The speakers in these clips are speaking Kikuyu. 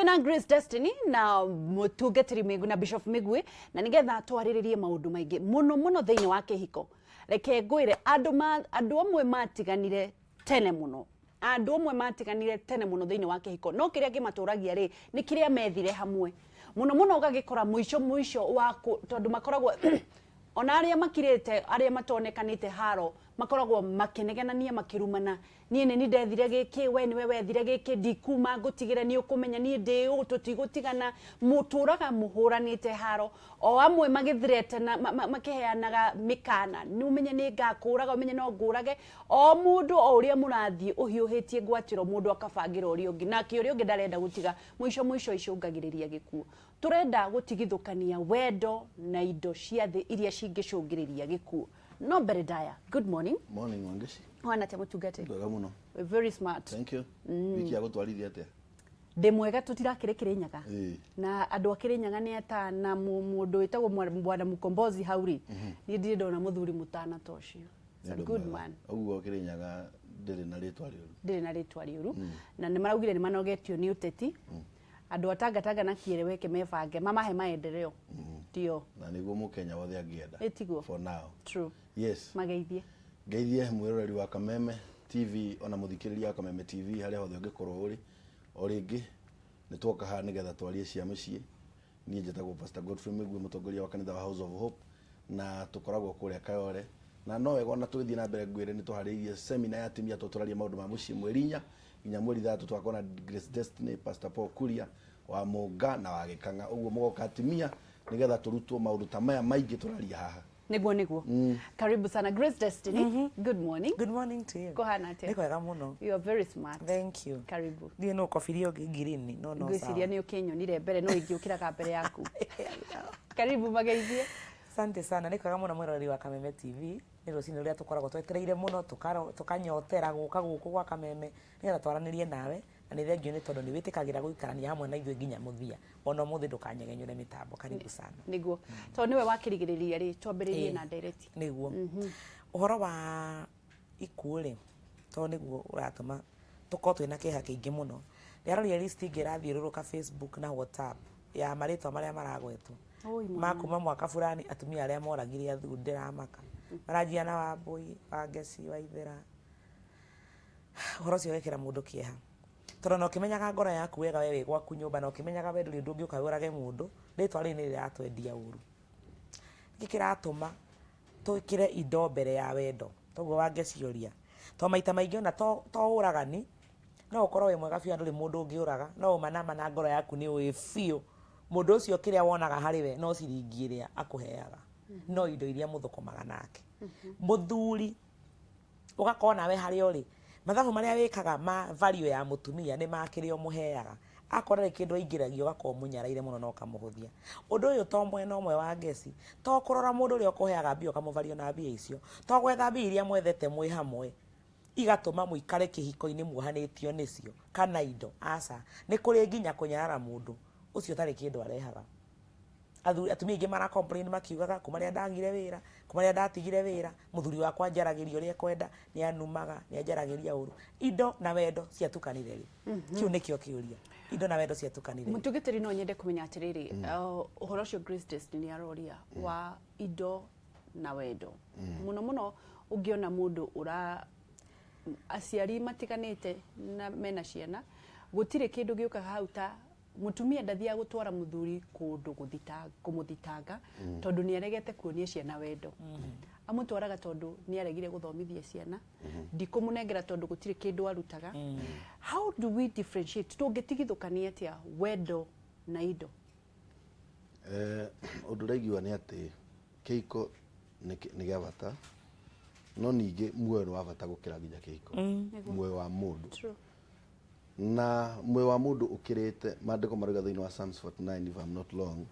Twĩna Grace Destiny na mũtungatĩri Mĩgwi na Bishop Mĩgwi, na nĩgetha twarĩrĩrie maũndũ maingĩ mũno mũno thĩinĩ wa kĩhiko. Reke ngwĩre, andũ amwe matiganire tene mũno, andũ amwe matiganire tene mũno thĩinĩ wa kĩhiko, no kĩrĩa kĩmatũragia rĩ, nĩ kĩrĩa methire hamwe mũno mũno. Ũgagĩkora mũico mũico wa tondũ makoragwo ona arĩa makirĩte, arĩa matonekanĩte haro, makoragwo makĩnegenania, makĩrumana: "Niĩ nĩ ni ndethire gĩkĩ, we nĩwe wethire gĩkĩ, ndikuma ngũtigĩre, nĩ ũkũmenya niĩ ndĩ ũũ, tũtigũtigana." Mũtũraga mũhũranĩte haro, o amwe magĩthretena, makĩheanaga mĩkana: "Nĩ ũmenye nĩ ngakũraga, ũmenye no ngũrage." O mũndũ, o ũrĩa mũrathiĩ ũhiũhĩtie ngwatĩro, mũndũ akabangĩra ũrĩa ũngĩ, nake ũrĩa ũngĩ ndarenda gũtiga. Mũico mũico icũngagĩrĩria gĩkuũ. Tũrenda gũtigithũkania wendo na indo cia thĩ iria cingĩcũngĩrĩria gĩkuũ. No mbere ndaya, good morning. Morning, Wangeci. Hwana atĩa, mũtungatĩri? Wega mũno. We're very smart. Thank you. Wiki ya gũtwarithia atĩa? Ndĩ mwega, tũtirakĩrĩ Kĩrĩnyaga. Na andũ a Kĩrĩnyaga nĩ atana. Mũndũ wĩtagwo Bwana Mukombozi hau rĩ, niĩ ndirĩ ndona mũthuri mũtana ta ũcio. It's a Nĩ ũndũ good mwega. man. Ũguo Kĩrĩnyaga ndĩrĩ na rĩtwa rĩũru. Ndĩrĩ na rĩtwa rĩũru, na nĩ maraugire nĩ manogetio nĩ ũteti. Andũ a Tangatanga na Kieleweke mebange mamahe maendeleo, ndio. Na nĩguo mũkenya wothe angĩenda. Ĩtiguo? For now. True. Yes. Mageithie. Ngeithie mwĩroreri wa Kameme TV ona mũthikĩrĩria wa Kameme TV harĩa hothe ũngĩkorwo ũrĩ. O rĩngĩ nĩ twoka haha nĩgetha twarie cia mũciĩ. Niĩ njĩtagwo Pastor Godfrey Mĩgui, mũtongoria wa kanitha wa House of Hope, na tũkoragwo kũrĩa Kayole. Na no wega ona tũgĩthiĩ na mbere ngwĩre nĩ tũharĩirie semina ya atumia, tũrarie maũndũ ma mũciĩ 4 nginya 6 twakorwo na Grace Destiny, Pastor Paul Kuria wa Mũnga na wa Gĩkang'a. Ũguo mũgoka atumia nĩgetha tũrutwo maũndũ ta maya maingĩ tũraria haha. Niguo. Karibu sana, Grace Destiny. Good morning. Good morning to you. Kũhana atĩa? Nĩ kwega mũno. You are very smart. Thank you. Karibu. Ndiĩ no kobirie ũngĩ ngirini no Ngwĩciria sawa. nĩ ũkĩnyonire mbere, no ingĩũkĩraga mbere yaku. Karibu, mageithie. Asante sana. Nĩ kwega mũno, mwĩroreri wa Kameme TV. Nĩ rũcinĩ rũrĩa tũkoragwo twetereire mũno, tũkanyotera gũka gũkũ gwa Kameme nĩgetha twaranĩrie nawe, na nĩ thengio nĩ tondũ nĩ wĩtĩkagĩra gũikarania hamwe na ithuĩ nginya mũthia. Ona ũmũthĩ ndũkanyegenyũre mĩtambo. Karibu sana. Niguo, tondũ nĩwe wakĩrigĩrĩria rĩ, twambĩrĩrie na ndereti. Nĩguo ũhoro wa ikuũ rĩ, tondũ nĩguo ũratũma tũkorwo twĩna kĩeha kĩingĩ mũno. Ndĩrarorire list ĩngĩ ĩrathiũrũrũka Facebook na WhatsApp ya marĩtwa marĩa maragwetwo Oi, ma mwana. kuma mwaka fulani, atumia arĩa moragire athuri. Ndĩramaka maranjia na Wambũi, Wangeci, Waithera. Ũhoro ũcio wekĩra mũndũ kĩeha, tondũ na ũkĩmenyaga ngoro yaku wega, we wĩ gwaku nyũmba na ũkĩmenyaga we ndũrĩ ũndũ ũngĩũka wũrage mũndũ. Rĩtwa rĩrĩ nĩ rĩratwendia ũru. Nĩkĩ kĩratũma twĩkĩre indo mbere ya wendo? Toguo wangecioria, to maita maingĩ ona to ũragani, no ũkorwo wĩ mwega biũ na ndũrĩ mũndũ ũngĩũraga, no ũma nama na ngoro yaku nĩ ũĩ biũ mũndũ ũcio kĩrĩa wonaga harĩ we no ciringi ĩrĩa akũheaga, no indo iria mũthũkũmaga nake. Mũthuri ũgakorwo nawe harĩa ũrĩ, mathabu marĩa wĩkaga ma value ya mũtumia nĩ ma kĩrĩa ũmũheaga. Akorwo ndarĩ kĩndũ aingĩragia, ũgakorwo ũmũnyaraire mũno na ũkamũhũthia. Ũndũ ũyũ to mwena ũmwe wa ngeci, to kũrora mũndũ ũrĩa ũkũheaga mbia ũkamũvario na mbia icio, to gwetha mbia iria mwethete mwĩ hamwe igatũma mũikare kĩhiko-inĩ muohanĩtio nĩcio kana indo. Aca, nĩ kũrĩ nginya kũnyarara mũndũ ũcio ũtarĩ kĩndũ arehaga. Athuri, atumia aingĩ mara complain makiugaga, "Kuma rĩrĩa ndagire wĩra, kuma rĩrĩa ndatigire wĩra, mũthuri wakwa anjaragĩria ũrĩa ekwenda, nĩ anumaga, nĩ anjaragĩria ũru." Indo na wendo ciatukanire rĩ? Kĩu nĩkĩo kĩũria. Indo na wendo ciatukanire rĩ? Mũtungatĩri, no nyende kũmenya atĩrĩrĩ, ũhoro ũcio Grace Destiny aroria wa indo na wendo, mũno mũno ũngĩona mũndũ ũra aciari matiganĩte na mena ciana, gũtirĩ kĩndũ gĩũkaga hau ta mũtumia ndathiaga gũtwara mũthuri kũndũ kũmũthitanga tondũ nĩ aregete kuonia ciana wendo. Amũtwaraga tondũ nĩ aregire gũthomithia ciana, ndikũmũnengera tondũ gũtirĩ kĩndũ arutaga. How do we differentiate? Tũngĩtigithũkania atĩa wendo na indo? Ũndũ ũrĩa nĩ atĩ kĩhiko nĩ gĩa bata, no ningĩ muoyo nĩ wa bata gũkĩra nginya kĩhiko, muoyo wa mũndũ. True. Na muoyo wa mũndũ ũkĩrĩte, maandĩko marauga thĩinĩ wa Psalms 49, if I'm not wrong,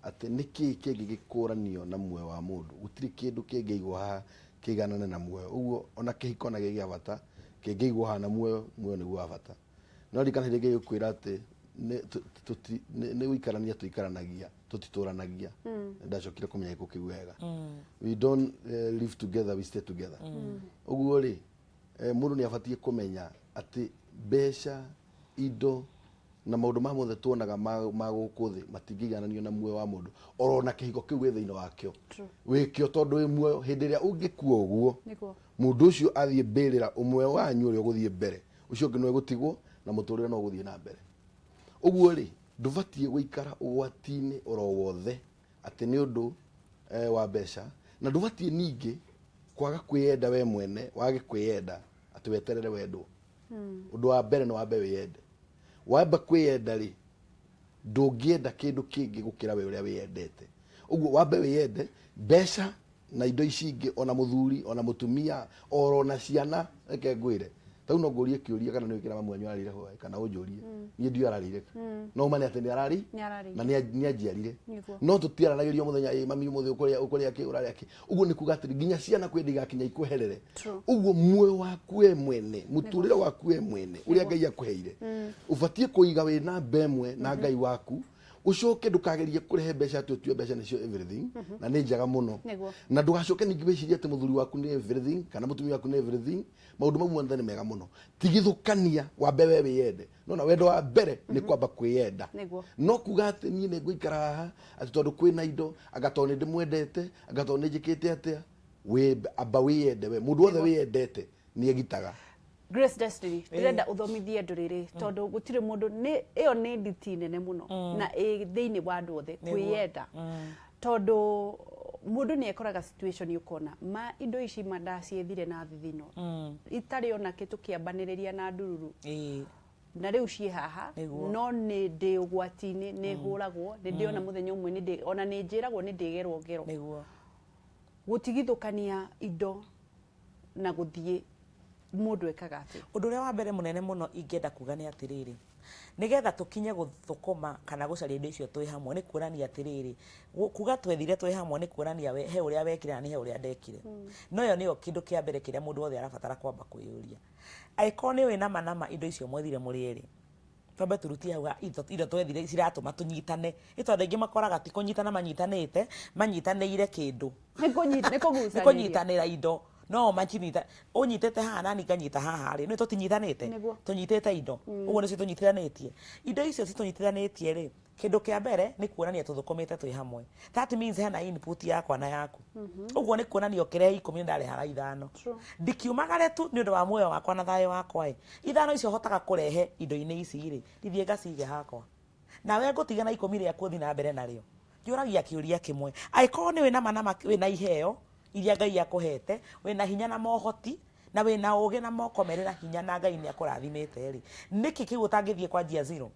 atĩ nĩ kĩĩ kĩngĩ gĩkũranio na muoyo wa mũndũ? Gũtirĩ kĩndũ kĩngĩigwo haha kĩiganane na muoyo. Ũguo ona kĩhiko na gĩ gĩa bata, kĩngĩigwo haha na muoyo, muoyo nĩguo wa bata. No ririkana hĩndĩ ĩngĩ gĩkwĩra atĩ nĩ gũikarania tũikaranagia, tũtitũranagia. Ndacokire kũmenya gĩkũ kĩu wega: we don't live together, we stay together. Ũguo rĩ, mũndũ nĩ abatiĩ kũmenya atĩ mbeca, indo Na maũndũ ma mothe tuonaga ma gũkũ thĩ matingĩigananio na muoyo wa mũndũ, oro na kĩhiko kĩu wĩ thĩinĩ wakĩo. Wĩkĩo tondũ wĩ muoyo. Hĩndĩ ĩrĩa ũngĩkua ũguo, mũndũ ũcio athiĩ mbĩrĩra, ũmwe wanyu ũrĩa ũgũthiĩ mbere, ũcio ũngĩ nĩwe gũtigwo, na mũtũrĩre no ũgũthiĩ na mbere. Ũguo rĩ, ndũbatiĩ gũikara ũgwati-inĩ oro wothe atĩ nĩ ũndũ wa mbeca, na ndũbatiĩ ningĩ kwaga kwĩyenda we mwene, wage kwĩyenda atĩ weterere wendwo. Ũndũ wa mbere nĩ wambe wĩyende. Wamba kwĩyenda rĩ, ndũngĩenda kĩndũ kĩngĩ gũkĩra we ũrĩa wĩyendete. Ũguo wambe wĩyende, mbeca na indo ici ingĩ, ona mũthuri, ona mũtumia, oro na ciana, reke ngwĩre. Ta rĩu no ngũrie kĩũria kana nĩ ũĩ kĩrĩa mamu wanyu ararĩire hwaĩ, kana ũnjũrie. Niĩ ndiũĩ ararĩire kĩ. No ũmane atĩ nĩ ararĩ, Nĩ ararĩire. na nĩ anjiarire. Nĩguo. No tũtiaranagĩria o mũthenya, ĩ mami ũmũthĩ ũkũrĩa, ũkũrĩa kĩ, ũrarĩa kĩ. Ũguo nĩ kuga atĩrĩ, nginya ciana kwĩ hĩndĩ igakinya ikweherere. Ũguo muoyo waku we mwene, mũtũrĩre waku we mwene, ũrĩa Ngai akũheire, ũbatiĩ kũiga wĩ namba ĩmwe na Ngai waku. Ũcoke ndũkagerie kũrehe mbeca atĩ ũtue mbeca nĩcio everything, na nĩ njega mũno. Na ndũgacoke ningĩ wĩcirie atĩ mũthuri waku nĩ everything kana mũtumia waku nĩ everything. Maũndũ mau mothe nĩ mega mũno. Tigithũkania, wambe we wĩyende. Nona wendo wa mbere nĩ kwamba kwĩyenda. No kuga atĩ niĩ nĩ ngũikara haha atĩ tondũ kwĩna indo, anga tondũ nĩ ndĩmwendete, anga tondũ nĩ njĩkĩte atĩa, amba wĩyende we. Mũndũ wothe wĩyendete nĩ egitaga. Grace Destiny, ndĩrenda ũthomithie andũ rĩrĩ, tondũ gũtirĩ mũndũ, nĩ ĩyo nĩ nditi nene mũno na ĩ thĩinĩ wa andũ othe, kwĩyenda. Tondũ mũndũ nĩ ekoraga situation ũkona ma indo ici ma ndaciethire na thithino itarĩ ona kĩ, tũkĩambanĩrĩria na ndururu, na rĩu ciĩ haha, no nĩ ndĩ ũgwati-inĩ, nĩ hũragwo, nĩ ndĩona mũthenya ũmwe, nĩ ndĩ ona nĩ njĩragwo nĩ ndĩgerwo ngero. Gũtigithũkania indo na gũthiĩ, mũndũ ekaga atĩa? Ũndũ ũrĩa wa mbere mũnene mũno ingĩenda kuga nĩ atĩrĩrĩ, nĩgetha tũkinye gũthũkũma kana gũcaria indo icio twĩ hamwe, nĩ kuonania atĩrĩrĩ, kuga twethire twĩ hamwe nĩ kuonania we, he ũrĩa wekire na nĩ he ũrĩa ndekire. No ĩyo nĩyo kĩndũ kĩa mbere kĩrĩa mũndũ wothe arabatara kwamba kwĩyũria. Angĩkorwo nĩ ũĩ nama nama indo icio mwethire mũrĩ erĩ, twambe tũrutie hau indo twethire ciratũma tũnyitane. Nĩ tondũ aingĩ makoraga ti kũnyitana manyitanĩte, manyitanĩire kĩndũ. Nĩ nĩ kũgucanĩria. Nĩ kũnyitanĩra indo. No makinyita, ũnyitĩte haha nani nganyita haha rĩ, nĩ tũtinyitanĩte? Tũnyitĩte indo. Ũguo nĩcio tũnyitithanĩtie. Indo icio citũnyitithanĩtie rĩ, kĩndũ kĩa mbere nĩ kuonania tũthũkũmĩte twĩ hamwe. That means hena input yakwa na yaku. Ũguo nĩ kuonania ũkĩrehe 10 nĩ ndarehaga 5. Ndikiumagare tu nĩ ũndũ wa muoyo wakwa na thayũ wakwa ĩ. 5 icio hotaga kũrehe indo-inĩ ici rĩ, ndithiĩ ngacige hakwa. Nawe ngũtiga na 10 rĩaku ũthiĩ na mbere narĩo. Njũragia kĩũria kĩmwe. Angĩkorwo nĩ wĩna ma na ma wĩna iheo iria Ngai akũhete, wĩna hinya na mohoti, na wĩna ũgĩ na moko merĩ na hinya na Ngai nĩ akũrathimĩte rĩ, nĩkĩ kĩu ũtangĩthiĩ kwanjia zero?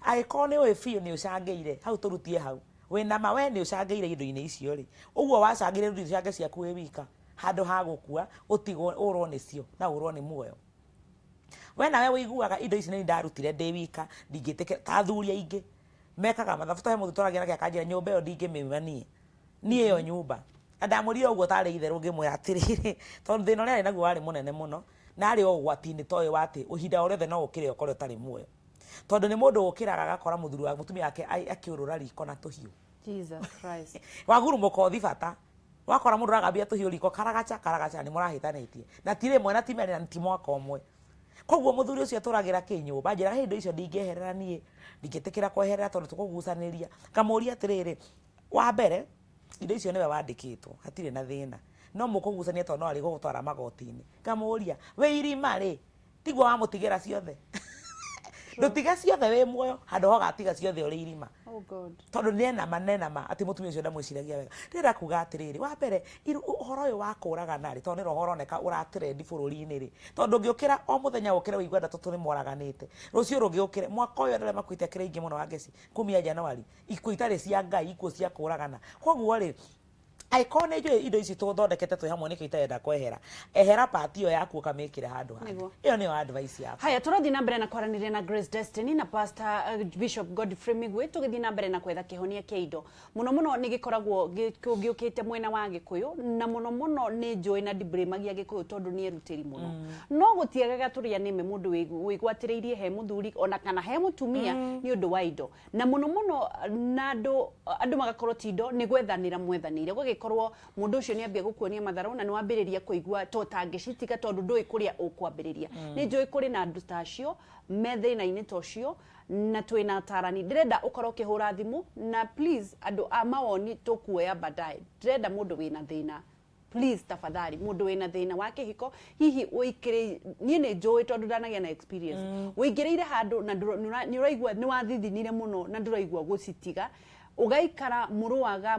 Angĩkorwo nĩ ũĩ biũ nĩ ũcangĩire, hau tũrutie hau. Wĩna ma we nĩ ũcangĩire indo-inĩ icio rĩ, ũguo wacangĩire rĩu ũcange ciaku wĩ wika, handũ ha gũkua ũtigwo ũrwo nĩcio na ũrwo nĩ muoyo. We nawe ũiguaga indo ici nĩ ndarutire ndĩ wika, ndingĩtĩkĩra, ta athuri aingĩ mekaga mathabu, ta he mũthuri twaragia nake akanjĩra nyũmba ĩyo ndingĩmĩuma niĩ, niĩ ĩyo nyũmba. Na ndamwĩrire ũguo tarĩ itherũ ngĩmwĩra atĩrĩrĩ, tondũ thĩna ũrĩa arĩ naguo warĩ mũnene mũno, na arĩ o ũgwati-inĩ ta ũyũ wa atĩ ihinda o rĩothe no ũkĩre ũkore ũtarĩ muoyo. Tondũ nĩ mũndũ ũkĩraga agakora mũthuri wa mũtumia wake akĩũrũra riko na tũhiũ. Jesus Christ. Wagurumũka ũthi bata. Wakora mũndũ ũragambia tũhiũ riko karagaca karagaca nĩ mũrahĩtanĩtie. Na ti rĩmwe na ti merĩ na ti mwaka ũmwe. Koguo mũthuri ũcio atũragĩra kĩ nyũmba, anjĩraga hĩndĩ icio ndingĩeherera niĩ, ndingĩtĩkĩra kweherera tondũ tũkũgucanĩria. Ngamũria atĩrĩrĩ, wa mbere indo icio nĩwe wandĩkĩtwo, hatirĩ na thĩna. No mũkũgucania tondũ no arĩgũgũtwara magoti-inĩ. Ngamũria, wĩ irima rĩ, tiguo wamũtigĩra ciothe? Ndũtige ciothe wĩ muoyo, handũ ha ũgatiga ciothe ũrĩ irima. Oh God. Tondũ nĩ nama nĩ nama atĩ mũtumia ũcio ndamwĩciragia wega. Ndĩrenda kuga atĩrĩrĩ, wa mbere ũhoro ũyũ wa kũragana rĩ, tondũ nĩ roho ũroneka ũra trend bũrũri-inĩ rĩ, tondũ ndũngĩũkĩra o mũthenya ũkĩre ũigue andũ atatũ nĩ moraganĩte, rũciũ rũngĩ ũkĩre, mwaka ũyũ andũ arĩa makuĩte akĩrĩ aingĩ mũno Wangeci, kumia January, ikuũ itarĩ cia Ngai, ikuũ cia kũragana. Koguo rĩ, angĩkorwo nĩ njũĩ indo ici tũthondekete twĩ hamwe nĩkĩo itarenda kwehera, ehera part ĩyo yaku ũkamĩkĩre handũ hangĩ. Ĩyo nĩyo advice yakwa. Haya, tũrathiĩ na mbere na kwaranĩria na Grace Destiny na Pastor Bishop Godfrey Migwi, tũgĩthiĩ na mbere na kwetha kĩhonia kĩa indo. Mũno mũno nĩ gĩkoragwo gĩũkĩte mwena wa Gĩkũyũ, na mũno mũno nĩ njũĩ na ndimblĩmagia Gĩkũyũ tondũ nĩ erutĩri mũno. No gũtiagaga tũrĩa nĩme mũndũ wĩgwatĩrĩirie he mũthuri ona kana he mũtumia nĩ ũndũ wa indo. Na mũno mũno na andũ magakorwo ti indo nĩ gwethanĩra mwethanĩire. Gũgĩkorwo Angĩkorwo mũndũ ũcio nĩ ambia gũkuonia matharũ na nĩ wambĩrĩria kũigua to ũtangĩcitiga tondũ ndũĩ kũrĩa ũkwambĩrĩria. Nĩ njũĩ kũrĩ na andũ ta acio me thĩna-inĩ ta ũcio na twĩna atarani. Ndĩrenda ũkorwo ũkĩhũra thimũ na please andũ a mawoni tũkuoya baadaye. Ndĩrenda mũndũ wĩna thĩna, please, tafadhali, mũndũ wĩna thĩna wa kĩhiko, hihi ũikĩrĩ, niĩ nĩ njũĩ tondũ ndanagĩa na experience, ũingĩrĩire handũ na nĩ ũraigua nĩ wathithinire mũno na ndũraigua gũcitiga, ũgaikara mũrũaga,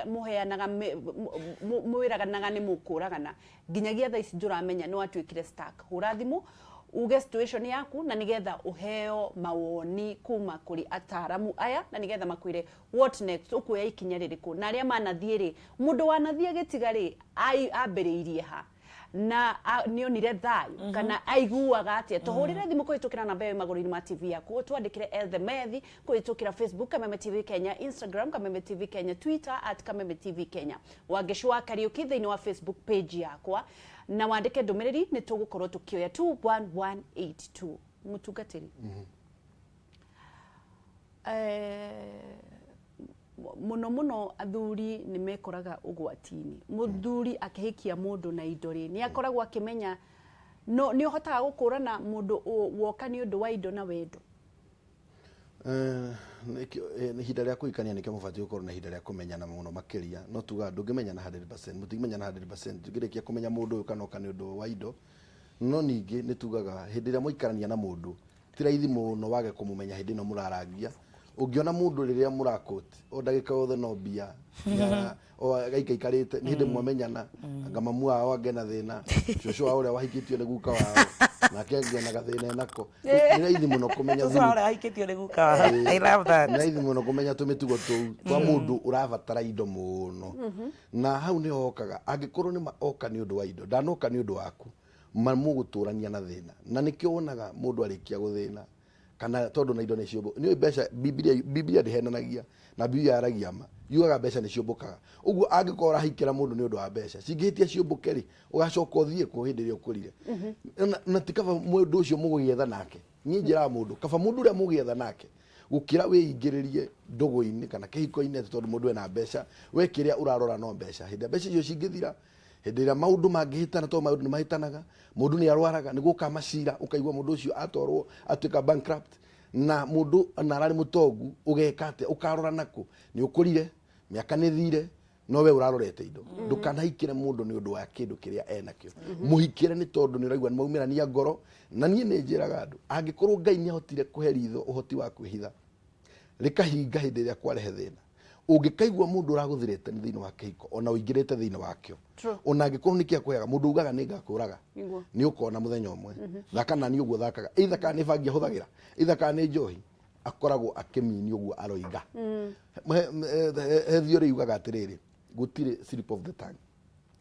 mũheanaga, mwĩraganaga nĩ mũkũragana, nginyagia thaa ici ndũramenya nĩ watuĩkire stuck. Hũra thimũ uge situation yaku na nigetha ũheo mawoni kuma kũrĩ ataramu aya na nigetha makwĩre what next, ũkuoya ikinya rĩrĩkũ, na arĩa manathiĩ rĩ, mũndũ wanathiĩ agĩtiga rĩ, ambĩrĩirie ha na nĩonire thayũ kana aiguaga atĩa. Tũhũrĩre thimũ kũhĩtũkĩra namba ĩyo magũrũ-inĩ ma TV yaku, twandĩkĩre El Methi kũhĩtũkĩra Facebook Kameme TV Kenya, Instagram Kameme TV Kenya, Twitter @KamemeTVKenya, Wangeci wa Kariuki thĩinĩ wa Facebook page yakwa, na wandĩke ndũmĩrĩri, nĩ tũgũkorwo tũkĩoya 21182. Mũtungatĩri, mũno mũno athuri nĩ mekoraga ũgwati-inĩ. Mũthuri akĩhikia mũndũ na indo rĩ, nĩ akoragwo akĩmenya no nĩ ũhotaga gũkũrana mũndũ woka nĩ ũndũ wa indo na wendo? Nĩ ihinda rĩa kũhikania nĩkĩo mũbatiĩ gũkorwo na ihinda rĩa kũmenyana mũno makĩria. No tugaga ndũngĩmenyana 100%, mũtingĩmenyana 100%. Ndũngĩrĩkia kũmenya mũndũ ũyũ kana oka nĩ ũndũ wa indo. No ningĩ nĩ tugaga hĩndĩ ĩrĩa mwaikarania na mũndũ, ti raithi mũno wage kũmũmenya hĩndĩ ĩno mũrarangia. Ũngĩona mũndũ rĩrĩa mũrakũti o ndagĩka yothe no mbia o agaikaikarĩte, nĩ hĩndĩ mwamenyana, anga mamu wao angĩ na thĩna, cũcũ wao ũrĩa wahikĩtio nĩ guka wao nake angĩ ona gathĩna enako. Nĩ raithi mũno kũmenya Cũcũ wao ũrĩa wahikĩtio nĩ guka wao. I love that. Nĩ raithi mũno kũmenya tũmĩtugo tũu twa mũndũ ũrabatara indo mũno, na hau nĩho hokaga angĩkorwo nĩ ma oka nĩ ũndũ wa indo, ndanoka nĩ ũndũ waku, ma mũgũtũrania na thĩna. Na nĩkĩo wonaga mũndũ arĩkia gũthĩna kana tondũ na indo nĩ ciũmbũ nĩ mbeca. Biblia ndĩhenanagia na Biblia yaragia ma, yugaga mbeca nĩ ciũmbũkaga. Ũguo angĩkorwo ũrahikĩra mũndũ nĩ ũndũ wa mbeca, cingĩhĩtia ciũmbũke rĩ, ũgacoka ũthiĩ kũ hĩndĩ ĩrĩa ũkũrire? Na ti kaba mũndũ ũcio mũgũgĩetha nake. Niĩ njĩraga mũndũ kaba mũndũ ũrĩa mũgĩetha nake gũkĩra wĩingĩrĩrie ndũgũ-inĩ kana kĩhiko-inĩ atĩ tondũ mũndũ ena mbeca, we kĩrĩa ũrarora no mbeca. Hĩndĩ ĩrĩa mbeca icio cingĩthira, hĩndĩ ĩrĩa maũndũ mangĩhĩtana, tondũ maũndũ nĩ mahĩtanaga, mũndũ nĩ arwaraga, nĩ gũka macira, ũkaigua mũndũ ũcio atwarwo atuĩka bankrupt na mũndũ na ararĩ mũtongu. Ũgeka atĩa? Ũkarora nakũ? Nĩ ũkũrire, mĩaka nĩ thire, no we ũrarorete indo. Ndũkanahikĩre mũndũ nĩ ũndũ wa kĩndũ kĩrĩa enakĩo. Mũhikĩre nĩ tondũ nĩ ũraigua nĩ maumĩrania ngoro. Na niĩ nĩ njĩraga andũ, angĩkorwo Ngai nĩ ahotire kũhe ritho ũhoti wa kwĩhitha rĩkahinga hĩndĩ ĩrĩa kwarehe thĩna, ũngĩkaigua mũndũ ũragũthirĩte nĩ thĩinĩ wa kĩhiko ona ũingĩrĩte thĩinĩ wakĩo, ona angĩkorwo nĩ kĩakũheaga, mũndũ ugaga nĩ ngakũraga, nĩ ũkona mũthenya ũmwe. Thaka nani ũguo thakaga, either kana nĩ bangi ahũthagĩra, either kana nĩ njohi, akoragwo akĩmini ũguo aroiga. He theory yugaga atĩrĩrĩ, gũtirĩ slip of the tongue,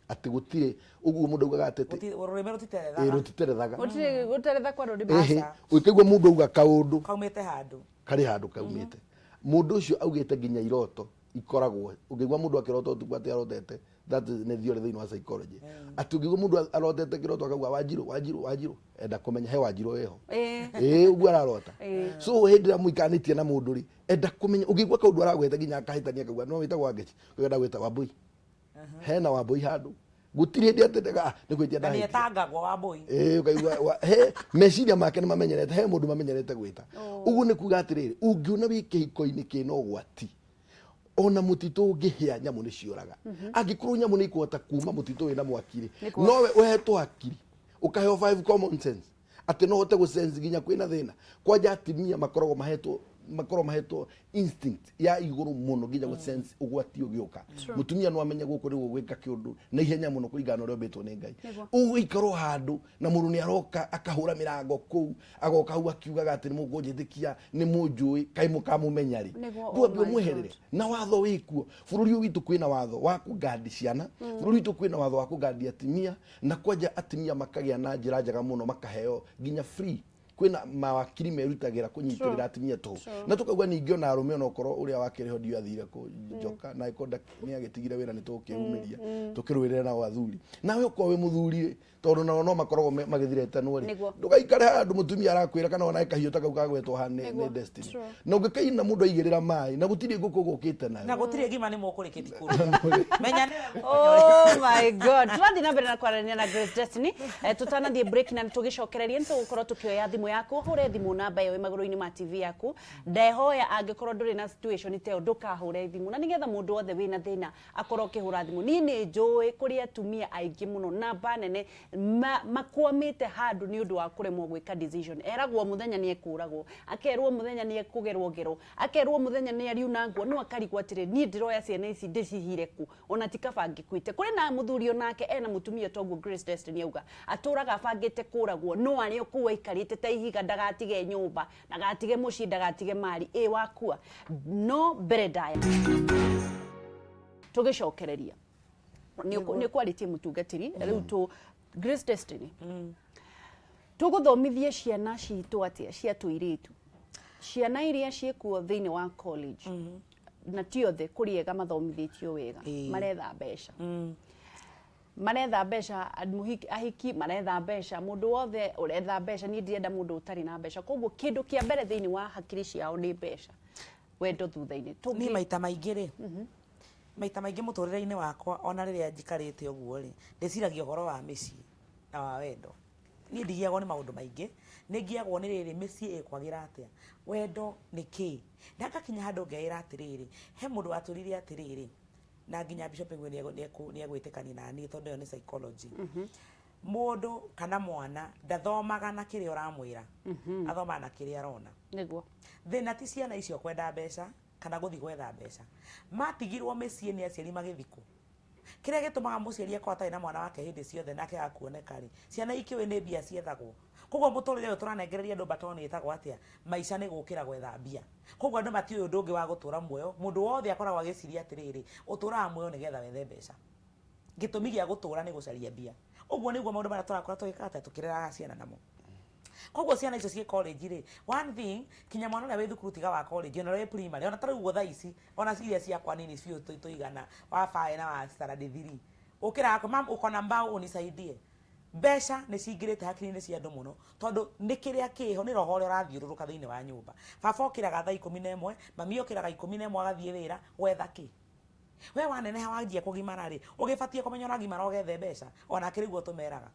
atĩ gũtirĩ ũguo mũndũ augaga atĩ Rũrĩmĩ rũtiterethaga. Rũtiterethaga. Gũtirĩ gũteretha kwa rũrĩmĩ. Aca. Ũngĩkaigua mũndũ auga kaũndũ kaumĩte handũ, karĩ handũ kaumĩte, mũndũ ũcio augĩte. Nginya iroto ikoragwo, ũngĩigua mũndũ akĩrota ũtukũ atĩ arotete, that is nĩ theory thĩinĩ wa psychology, atĩ ũngĩigua mũndũ arotete kĩroto akauga Wanjirũ, Wanjirũ, Wanjirũ, enda kũmenya he Wanjirũ wĩho. Ĩĩ, ũguo ararota. So hĩndĩ ĩrĩa mũikanĩtie na mũndũ rĩ, enda kũmenya. Ũngĩigua kaũndũ aragweta nginya akahĩtania akauga no wĩtagwo Wangeci, ũgenda gwĩta Wambũi, hena Wambũi handũ, gũtirĩ hĩndĩ atĩ nĩ gwĩtia na nĩ ndahĩtia. Etangagwo Wambũi. Ĩĩ, ũkaigua he meciria make nĩ mamenyerete, he mũndũ mamenyerete gwĩta ũguo. Nĩ kuga atĩrĩrĩ, ũngĩona wĩ kĩhiko-inĩ kĩna ũgwati, ona mũtitũ ũngĩhĩa nyamũ nĩ ciũraga. Angĩkorwo nyamũ nĩ ikũhota kuma mũtitũ wĩna mwaki rĩ, nowe ũhetwo hakiri, ũkaheo five common sense, atĩ no ũhote gũsense nginya kwĩna thĩna. Kwanja atimia makoragwo mahetwo instinct ya igũrũ mũno nginya gũsense ũgwati ũgĩũka. Mũtumia no amenye gũkũ nĩguo gwĩka kĩũndũ na ihenya mũno kũringana na ũrĩa ũmbĩtwo nĩ Ngai. Ũgũikara o handũ na mũndũ nĩ aroka akahũra mĩrango kũu, agoka hau akiugaga atĩ nĩ mũkũnjĩtĩkia, nĩ mũnjũĩ, kaĩ mũkamũmenya rĩ? Oh ndwambe my ũmweherere. God. Na watho wĩkuo bũrũri ũyũ witũ, kwĩna watho wa kũgandi ciana, bũrũri witũ kwĩna watho wa kũgandi atimia, na kwanja atimia makagĩa na njĩra njega mũno, makaheo nginya free, kwĩna mawakiri merutagĩra kũnyitĩrĩra atimia tũhũ. Na tũkauga ningĩ ona arũme, ona okorwo ũrĩa wakĩrĩ ho ndiũ athire kũ njoka na ĩkorwo nĩ agĩtigire wĩra, nĩ tũgũkĩumĩria tũkĩrũĩrĩra nao athuri. Nawe ũkorwo wĩ mũthuri rĩ, Tondũ nao no makoragwo magĩthiretanwo rĩ. Nĩguo. Ndũgaikare handũ mũtumia arakwĩra kana ona kahiũ ta kau kagwetwo haha nĩ Nĩguo. nĩ Destiny. True. Na ũngĩkaina mũndũ aigĩrĩra maĩ na gũtirĩ ngũkũ gũkĩte Na nayo. gũtirĩ ngima nĩ mũkũrĩkĩti kũruga. Menya nĩwe. Oh my God. Tũrathiĩ na mbere na kwaranĩria na Grace Destiny. Tũtanathiĩ break na nĩtũgĩcokererie nĩtũgũkorwo tũkĩoya thimũ yaku. Ũhũre thimũ namba ĩyo ĩ magũrũ-inĩ ma TV yaku. Ndehoya angĩkorwo ndũrĩ na situation ta ĩyo ndũkahũre thimũ. Na nĩgetha mũndũ wothe wĩna thĩna akorwo ũkĩhũra thimũ. Niĩ nĩ njũĩ kũrĩ atumia aingĩ mũno namba nene makwamĩte handũ nĩ ũndũ wa kũremwo gwĩka decision. Eragwo mũthenya nĩ ekũragwo, akerwo mũthenya nĩ ekũgerwo ngero, akerwo mũthenya nĩ ariunangwo, no akarigwo atĩrĩ, niĩ ndĩroya ciana ici ndĩcihire kũ? Ona ti kaba ngĩkuĩte. Kũrĩ na mũthuri onake ena mũtumia toguo Grace Destiny auga, atũraga abangĩte kũragwo, no arĩ o kũu aikarĩte ta ihiga ndagatige nyũmba, ndagatige mũciĩ, ndagatige mari, ĩ wakua. No mbere ndaya tũgĩcokereria nĩ kwarĩtie mũtungatĩri rĩu tũ Grace Destiny tũgũthomithie ciana citũ atĩa cia tũirĩtu, ciana iria ciĩkuo thĩinĩ wa college, na ti othe, kũrĩ ega mathomithĩtio wega, maretha mbeca, maretha mbeca, ahiki maretha mbeca, mũndũ wothe ũretha mbeca. Niĩ ndirenda mũndũ ũtarĩ na mbeca. Koguo kĩndũ kĩa mbere thĩinĩ wa hakiri ciao nĩ mbeca, wendo thutha-inĩ. Niĩ maita maingĩ rĩ, maita maingĩ mũtũrĩre-inĩ wakwa, ona rĩrĩa njikarĩte ũguo rĩ, ndĩciragia ũhoro wa mĩciĩ na wa wendo. Niĩ ndigiagwo nĩ maũndũ maingĩ, nĩ ngiagwo nĩ rĩrĩ, mĩciĩ ĩkwagĩra atĩa, wendo nĩ kĩĩ? Na ngakinya handũ ngeĩra atĩrĩrĩ, he mũndũ watwĩrire atĩrĩrĩ, na nginya Bishop Ngũĩ nĩ egwĩtĩkania na niĩ tondũ ĩyo nĩ psychology. Mũndũ kana mwana ndathomaga na kĩrĩa ũramwĩra, athomaga na kĩrĩa arona. Thĩna ti ciana icio kwenda mbeca kana gũthiĩ gwetha mbeca. Matigirwo mĩciĩ nĩ aciari magĩthikwo. Kĩrĩa gĩtũmaga mũciari akorwo atarĩ na mwana wake hĩndĩ ciothe nake agakuoneka rĩ, ciana ikĩũĩ nĩ mbia ciethagwo. Koguo mũtũrĩre ũyũ tũranengereria andũ mbatoni ĩtagwo atĩa? Maica nĩ gũkĩra gwetha mbia. Koguo andũ matiũĩ ũndũ ũngĩ wa gũtũra muoyo. Mũndũ wothe akoragwo agĩciria atĩrĩrĩ, ũtũraga muoyo nĩgetha wethe mbeca. Gĩtũmi gĩa gũtũra nĩ gũcaria mbia. Ũguo nĩguo maũndũ marĩa tũrakora tũgĩka atĩa? Tũkĩreraga ciana namo. Koguo ciana icio ciĩ college rĩ, one thing, kinya mwana ũrĩa wĩ thukuru tiga wa college, ona ũrĩa wĩ primary, ona ta rĩu ũguo thaa ici, ona iria ciakwa nini biũ tũigana, wa five na wa standard 3, ũkĩraga kũ, "Mum, uko na mbao unisaidie." Mbeca nĩ cingĩrĩte hakiri-inĩ cia andũ mũno, tondũ nĩ kĩrĩa kĩho, nĩ roho ũrĩa ũrathiũrũrũka thĩinĩ wa nyũmba. Baba okĩraga thaa 11, mami okĩraga 11 agathiĩ wĩra, gwetha kĩ? We waneneha wanjia kũgimara rĩ, ũgĩbatiĩ kũmenya ũragimara ũgethe mbeca, onake rĩu ũtũmeraga.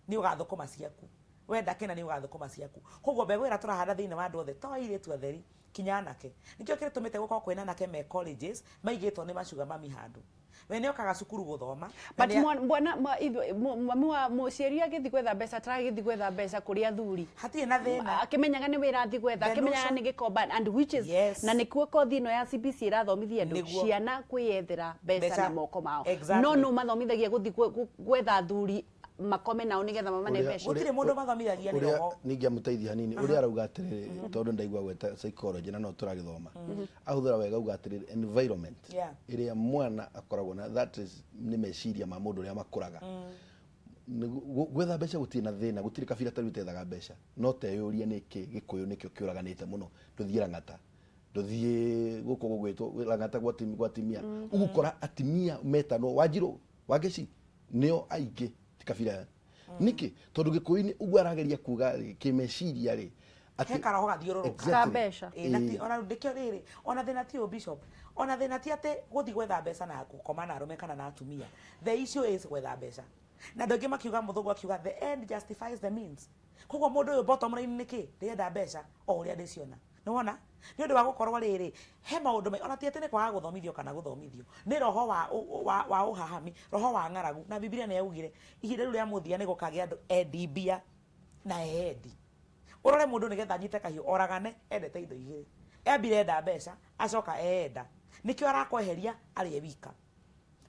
Nĩ ũgathũkũma ciaku. Wenda kĩna nĩ ũgathũkũma ciaku. Koguo mbegũ ĩrĩa tũrahanda thĩinĩ wa andũ othe, to airĩtu atheri, kinya anake. Nĩkĩo kĩtũmĩte gũkorwo kwĩna anake me colleges, maigĩtwo nĩ macuga mami handũ. We nĩ okaga cukuru gũthoma. But mwana mami wa mũciari agĩthiĩ gwetha mbeca, ataragĩthiĩ gwetha mbeca kũrĩ athuri. Hatirĩ na thĩna. Akĩmenyaga nĩ wĩra athiĩ gwetha, akĩmenyaga nĩ gĩkomba, and which is, na nĩkuo kothi ĩno ya CBC ĩrathomithia andũ ciana kwĩyethera mbeca na moko mao. No nũ mathomithagia gũthiĩ gwetha athuri makome nao nĩgetha mamane mbeca? Gũtirĩ mũndũ mathomithagia, nĩ roho. Ningĩamũteithia hanini ũrĩa arauga atĩrĩrĩ, tondũ ndaigua gweta psychology na no tũragĩthoma, ahũthĩra wega auga atĩrĩrĩ, environment ĩrĩa mwana akoragwo na, that is nĩ meciria ma mũndũ ũrĩa makũraga. Gwetha mbeca gũtirĩ na thĩna, gũtirĩ kabira tarĩu ĩtethaga mbeca, no teyũrie nĩkĩ Gĩkũyũ nĩkĩo kĩũraganĩte mũno. Ndũthiĩ Lang'ata, ndũthiĩ gũkũ gũgwĩtwo Lang'ata gwa atimia, ũgũkora atimia metanwo Wanjirũ, Wangeci, nĩo aingĩ, ti kabira. Nĩkĩ? Tondũ Gĩkũyũ-inĩ ũguo arageria kuga rĩ, kĩmeciria rĩ, he karoho gathiũrũrũka. Ka mbeca. Ĩ, na ti ona ndĩkĩo rĩrĩ, ona thĩna ti ũyũ, Bishop, ona thĩna ti atĩ gũthiĩ gwetha mbeca na gũkoma na arũme kana na atumia. The issue is gwetha mbeca, na andũ aingĩ makiuga, mũthũngũ akiuga, "The end justifies the means." Koguo mũndũ ũyũ, bottom line nĩ kĩ? Ndĩrenda mbeca o ũrĩa ndĩciona. Nĩ wona nĩ ũndũ wa gũkorwo rĩrĩ, he maũndũ ona ti atĩ nĩ kwaga gũthomithio kana gũthomithio, nĩ roho wa ũhahami, roho wa ng'aragu. Na Bibilia nĩ yaugire ihinda rĩu rĩa mũthia nĩ gũkagĩa andũ endi mbia na eyendi. Ũrore mũndũ nĩgetha anyite kahiũ oragane, endete indo igĩrĩ. Ambire enda mbeca, acoka eenda. Nĩkĩo arakweheria arĩe wika.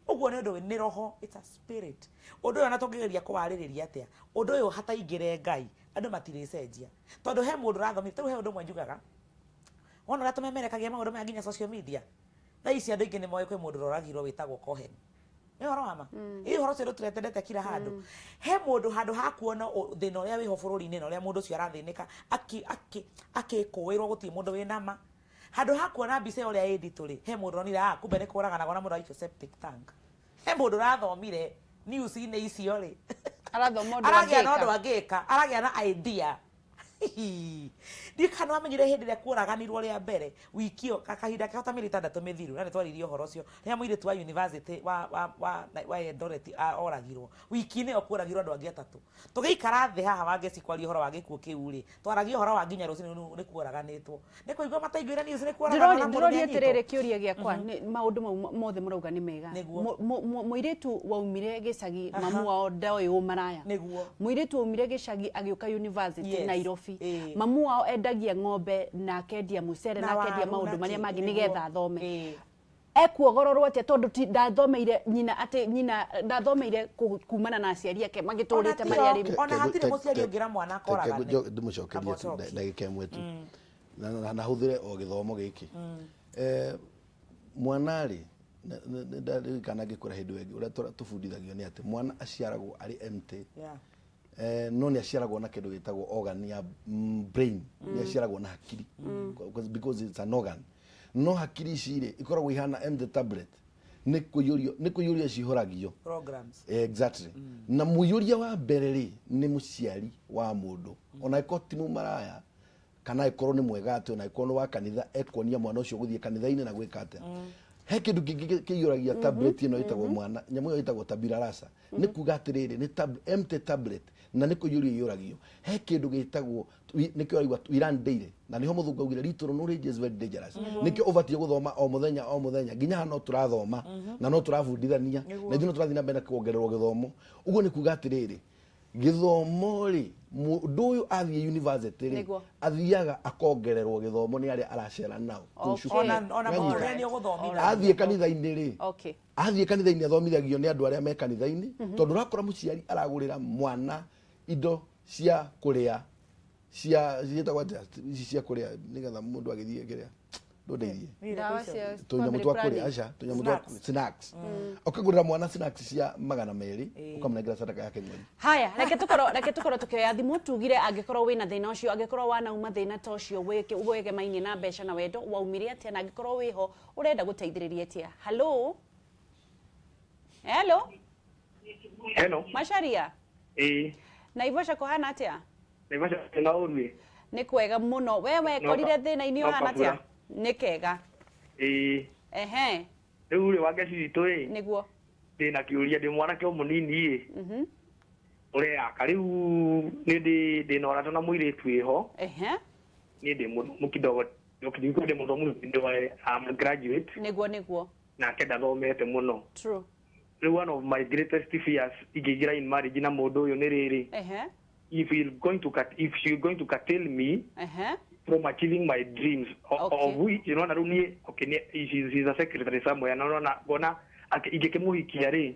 Ũguo nĩ ũndũ nĩ roho, it's a spirit. Ũndũ ũyũ ona tũngĩgeria kũwarĩrĩria atĩa, ũndũ ũyũ hataingĩre Ngai, andũ matirĩcenjia. Tondũ he mũndũ ũrathomithia, tarĩu he ũndũ ũmwe njugaga, wona ũrĩa tũmemerekagia maũndũ maya nginya social media, thaa ici andũ aingĩ nĩ moĩ kwĩ mũndũ ũroragirwo wĩtagwo Cohen. Nĩ ũhoro wa ma? Ĩ ũhoro ũcio ndũtũretendete kila handũ. He mũndũ handũ ha kuona thĩna ũrĩa wĩho bũrũri-inĩ na ũrĩa mũndũ ũcio arathĩnĩka akĩkũĩrwo gũtirĩ mũndũ wĩna ma. Handũ ha kuona mbica ĩyo ũrĩa ĩ nditũ rĩ, he mũndũ ũronire, ah, kumbe nĩ kũraganagwo na mũndũ araikio septic tank. He mũndũ ũrathomire news-inĩ icio rĩ. Arathoma ũndũ Aragĩa na ũndũ angĩka. Angĩka, aragĩa na idea. Ndiũ kana wamenyire hĩndĩ ĩrĩa kuoraganirwo rĩa mbere wiki ĩyo kahinda keho ta mĩeri 6 mĩthiru, na nĩ twaririe ũhoro ũcio rĩrĩa mũirĩtu wa university wa Eldoret oragirwo. Wiki-inĩ ĩyo kuoragirwo andũ angĩ atatũ. Tũgĩikara thĩ haha Wangeci kwaria ũhoro wa gĩkuũ kĩu rĩ, twaragia ũhoro wa nginya rũcinĩ nĩ kuoraganĩtwo, nĩ kũigua mataiguire news nĩ kuoraganwo na mũndũ Ndĩroria nĩanyitwo. atĩrĩrĩ, kĩũria gĩakwa nĩ maũndũ mau mothe mũrauga nĩ mega. Mũirĩtu waumire gĩcagi, mamu wao ndoĩ ũmaraya. Mũirĩtu waumire gĩcagi agĩũka university Nairobi, mamu wao endagia ng'ombe na akendia mũcere na na akendia waru maũndũ na marĩa kĩ, mangĩ nĩgetha athome. Ekuogororwo atĩa tondũ ti ndathomeire nyina atĩ nyina ndathomeire kumana na aciari ake magĩtũrĩte Ona marĩ tio. arĩmi? Ona hatirĩ mũciari ũngĩra mwana akoragane. Ndĩmũcokerie Amba tu ũcokie. Ndagĩka ĩmwe tu na hũthĩre o gĩthomo gĩkĩ. Mwana rĩ, nĩndaririkana ngĩkũra hĩndĩ ĩyo ĩngĩ ũrĩa tũbundithagio nĩ atĩ mwana aciaragwo arĩ empty. No nĩ aciaragwo na kĩndũ gĩtagwo organ ya brain, nĩ aciaragwo na hakiri because it's an organ, no hakiri ici rĩ ikoragwo ihana empty tablet, nĩ kũiyũrio cihũragio. Programs. Exactly. Na mũiyũria wa mbere rĩ nĩ mũciari wa mũndũ, ona ĩkorwo ti mũmaraya kana ĩkorwo nĩ mwega atĩ, ona ĩkorwo nĩ wa kanitha, ekuonia mwana ũcio gũthiĩ kanitha-inĩ na gwĩka atĩa. He kĩndũ kĩngĩ kĩiyũragia tablet ĩno ĩtagwo mwana, nyamũ ĩyo ĩtagwo tabula rasa. Nĩ kuga atĩrĩrĩ, nĩ empty tablet na nĩ kũiyũrio iyũragio. He kĩndũ gĩtagwo nĩkĩo araigua we learn daily, na nĩho mũthũngũ augire little knowledge is very dangerous. Nĩkĩo ũbatiĩ gũthoma o mũthenya o mũthenya, nginya haha no tũrathoma na no tũrabundithania na ithuĩ no tũrathiĩ na mbere na kuongererwo gĩthomo. Ũguo nĩ kuga atĩrĩrĩ, gĩthomo rĩ, mũndũ ũyũ athiĩ university rĩ, athiaga akongererwo gĩthomo nĩ arĩa aracera nao kũu cukuru. Ona Nĩwanyita? mũtũrĩre nĩ ũgũthomithania. Athiĩ kanitha-inĩ rĩ, athiĩ kanitha-inĩ athomithagio nĩ andũ arĩa me kanitha-inĩ, tondũ ũrakora mũciari aragũrĩra mwana indo cia kũrĩa cia ciĩtagwo atĩa ici cia kũrĩa nĩgetha mũndũ agĩthiĩ kĩrĩa ndũndeithie? Ndawa cia Tũnyamũ family twa kũrĩa. Planning. Aca, tũnyamũ twa Snacks. Snacks, ũkagũrĩra mwana snacks cia 200, ũkamũnengera sadaka yake mweri. Haya, reke tukorwo tukioya thimũ. Tugire angĩkorwo wĩna thĩna ũcio, angĩkorwo wanauma thĩna ta ũcio wegemainie na mbeca na wendo, waumire atĩa, na angĩkorwo wĩho ũrenda gũteithĩrĩria atĩa. Hello, hello. Hello. Macharia. Ĩĩ. Naivasha kũhana atĩa? Naivasha na ũruĩ. Nĩ kwega mũno. We wekorire thĩna-inĩ no ũhana atĩa? kabura. Nĩ kega. Ĩĩ. Rĩu rĩ, Wangeci witũ ĩ. Ndĩna kĩũria, ndĩ mwanake o mũnini ĩ. Ũreyaka rĩu nĩ ndĩ na ũrata na mũirĩtu ĩho. Niĩ ndĩ mũthomu kidogo. Ndikuga ndĩ mũthomu, ndĩ I'm a graduate. Nĩguo nĩguo. Nake ndathomete mũno. Rĩu one of my greatest fears ingĩingĩra in marriage na mũndũ ũyũ nĩ rĩrĩ. If she going to curtail me from achieving my dreams of which unaona rĩu niĩ, okay, she's a secretary somewhere, na unaona ngona ingĩkĩmũhikia rĩ,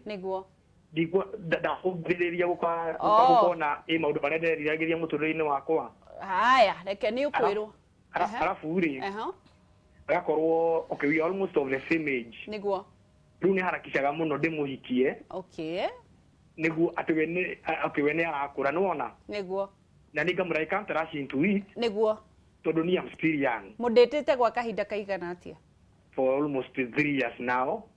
ndakũngĩrĩria gũka gũkona ĩ maũndũ marĩa ndĩreriragĩria mũtũrĩre-inĩ wakwa. Haya, reke nĩ ũkwĩrwo. Arabu rĩ, agakorwo okay, we are almost of the same age. Rĩu nĩ harakishaga mũno ndĩmũhikie nĩguo atĩ we nĩ okay, we nĩ arakũra, nĩwona, na nĩ ngamũra I can't rush into it tondũ niĩ am still young. Mũndĩtĩte gwa kahinda kaigana atĩa? For almost 3 years now.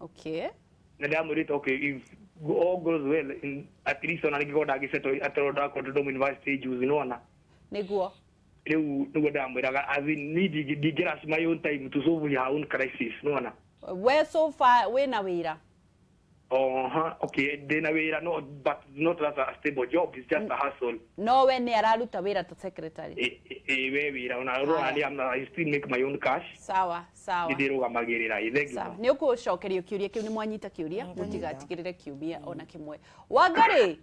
Na ndamwĩrĩte okay, if all goes well in, at least ona ningĩkorwo ndagĩsettle atĩ ndakorwo Dodoma University juzi, nĩwona. Rĩu nĩguo ndamwĩraga, as in niĩ ndingĩrush my own time to solve her own crisis, nĩwona. We so far wĩna wĩra? Okay, ndĩna wĩra, no, but not as a stable job, it's just a hustle. No we nĩ araruta wĩra ta secretary? Ĩ, we wĩra ona ũrona nĩ I still make my own cash. Sawa sawa. Nĩ ndĩrũgamagĩrĩra. Ĩ, thank you. Sawa, nĩ ũkũcokerio kĩũria kĩu. Nĩ mwanyita kĩũria, mũtigatigĩrĩre kiumia ona kĩmwe. Wangarĩ,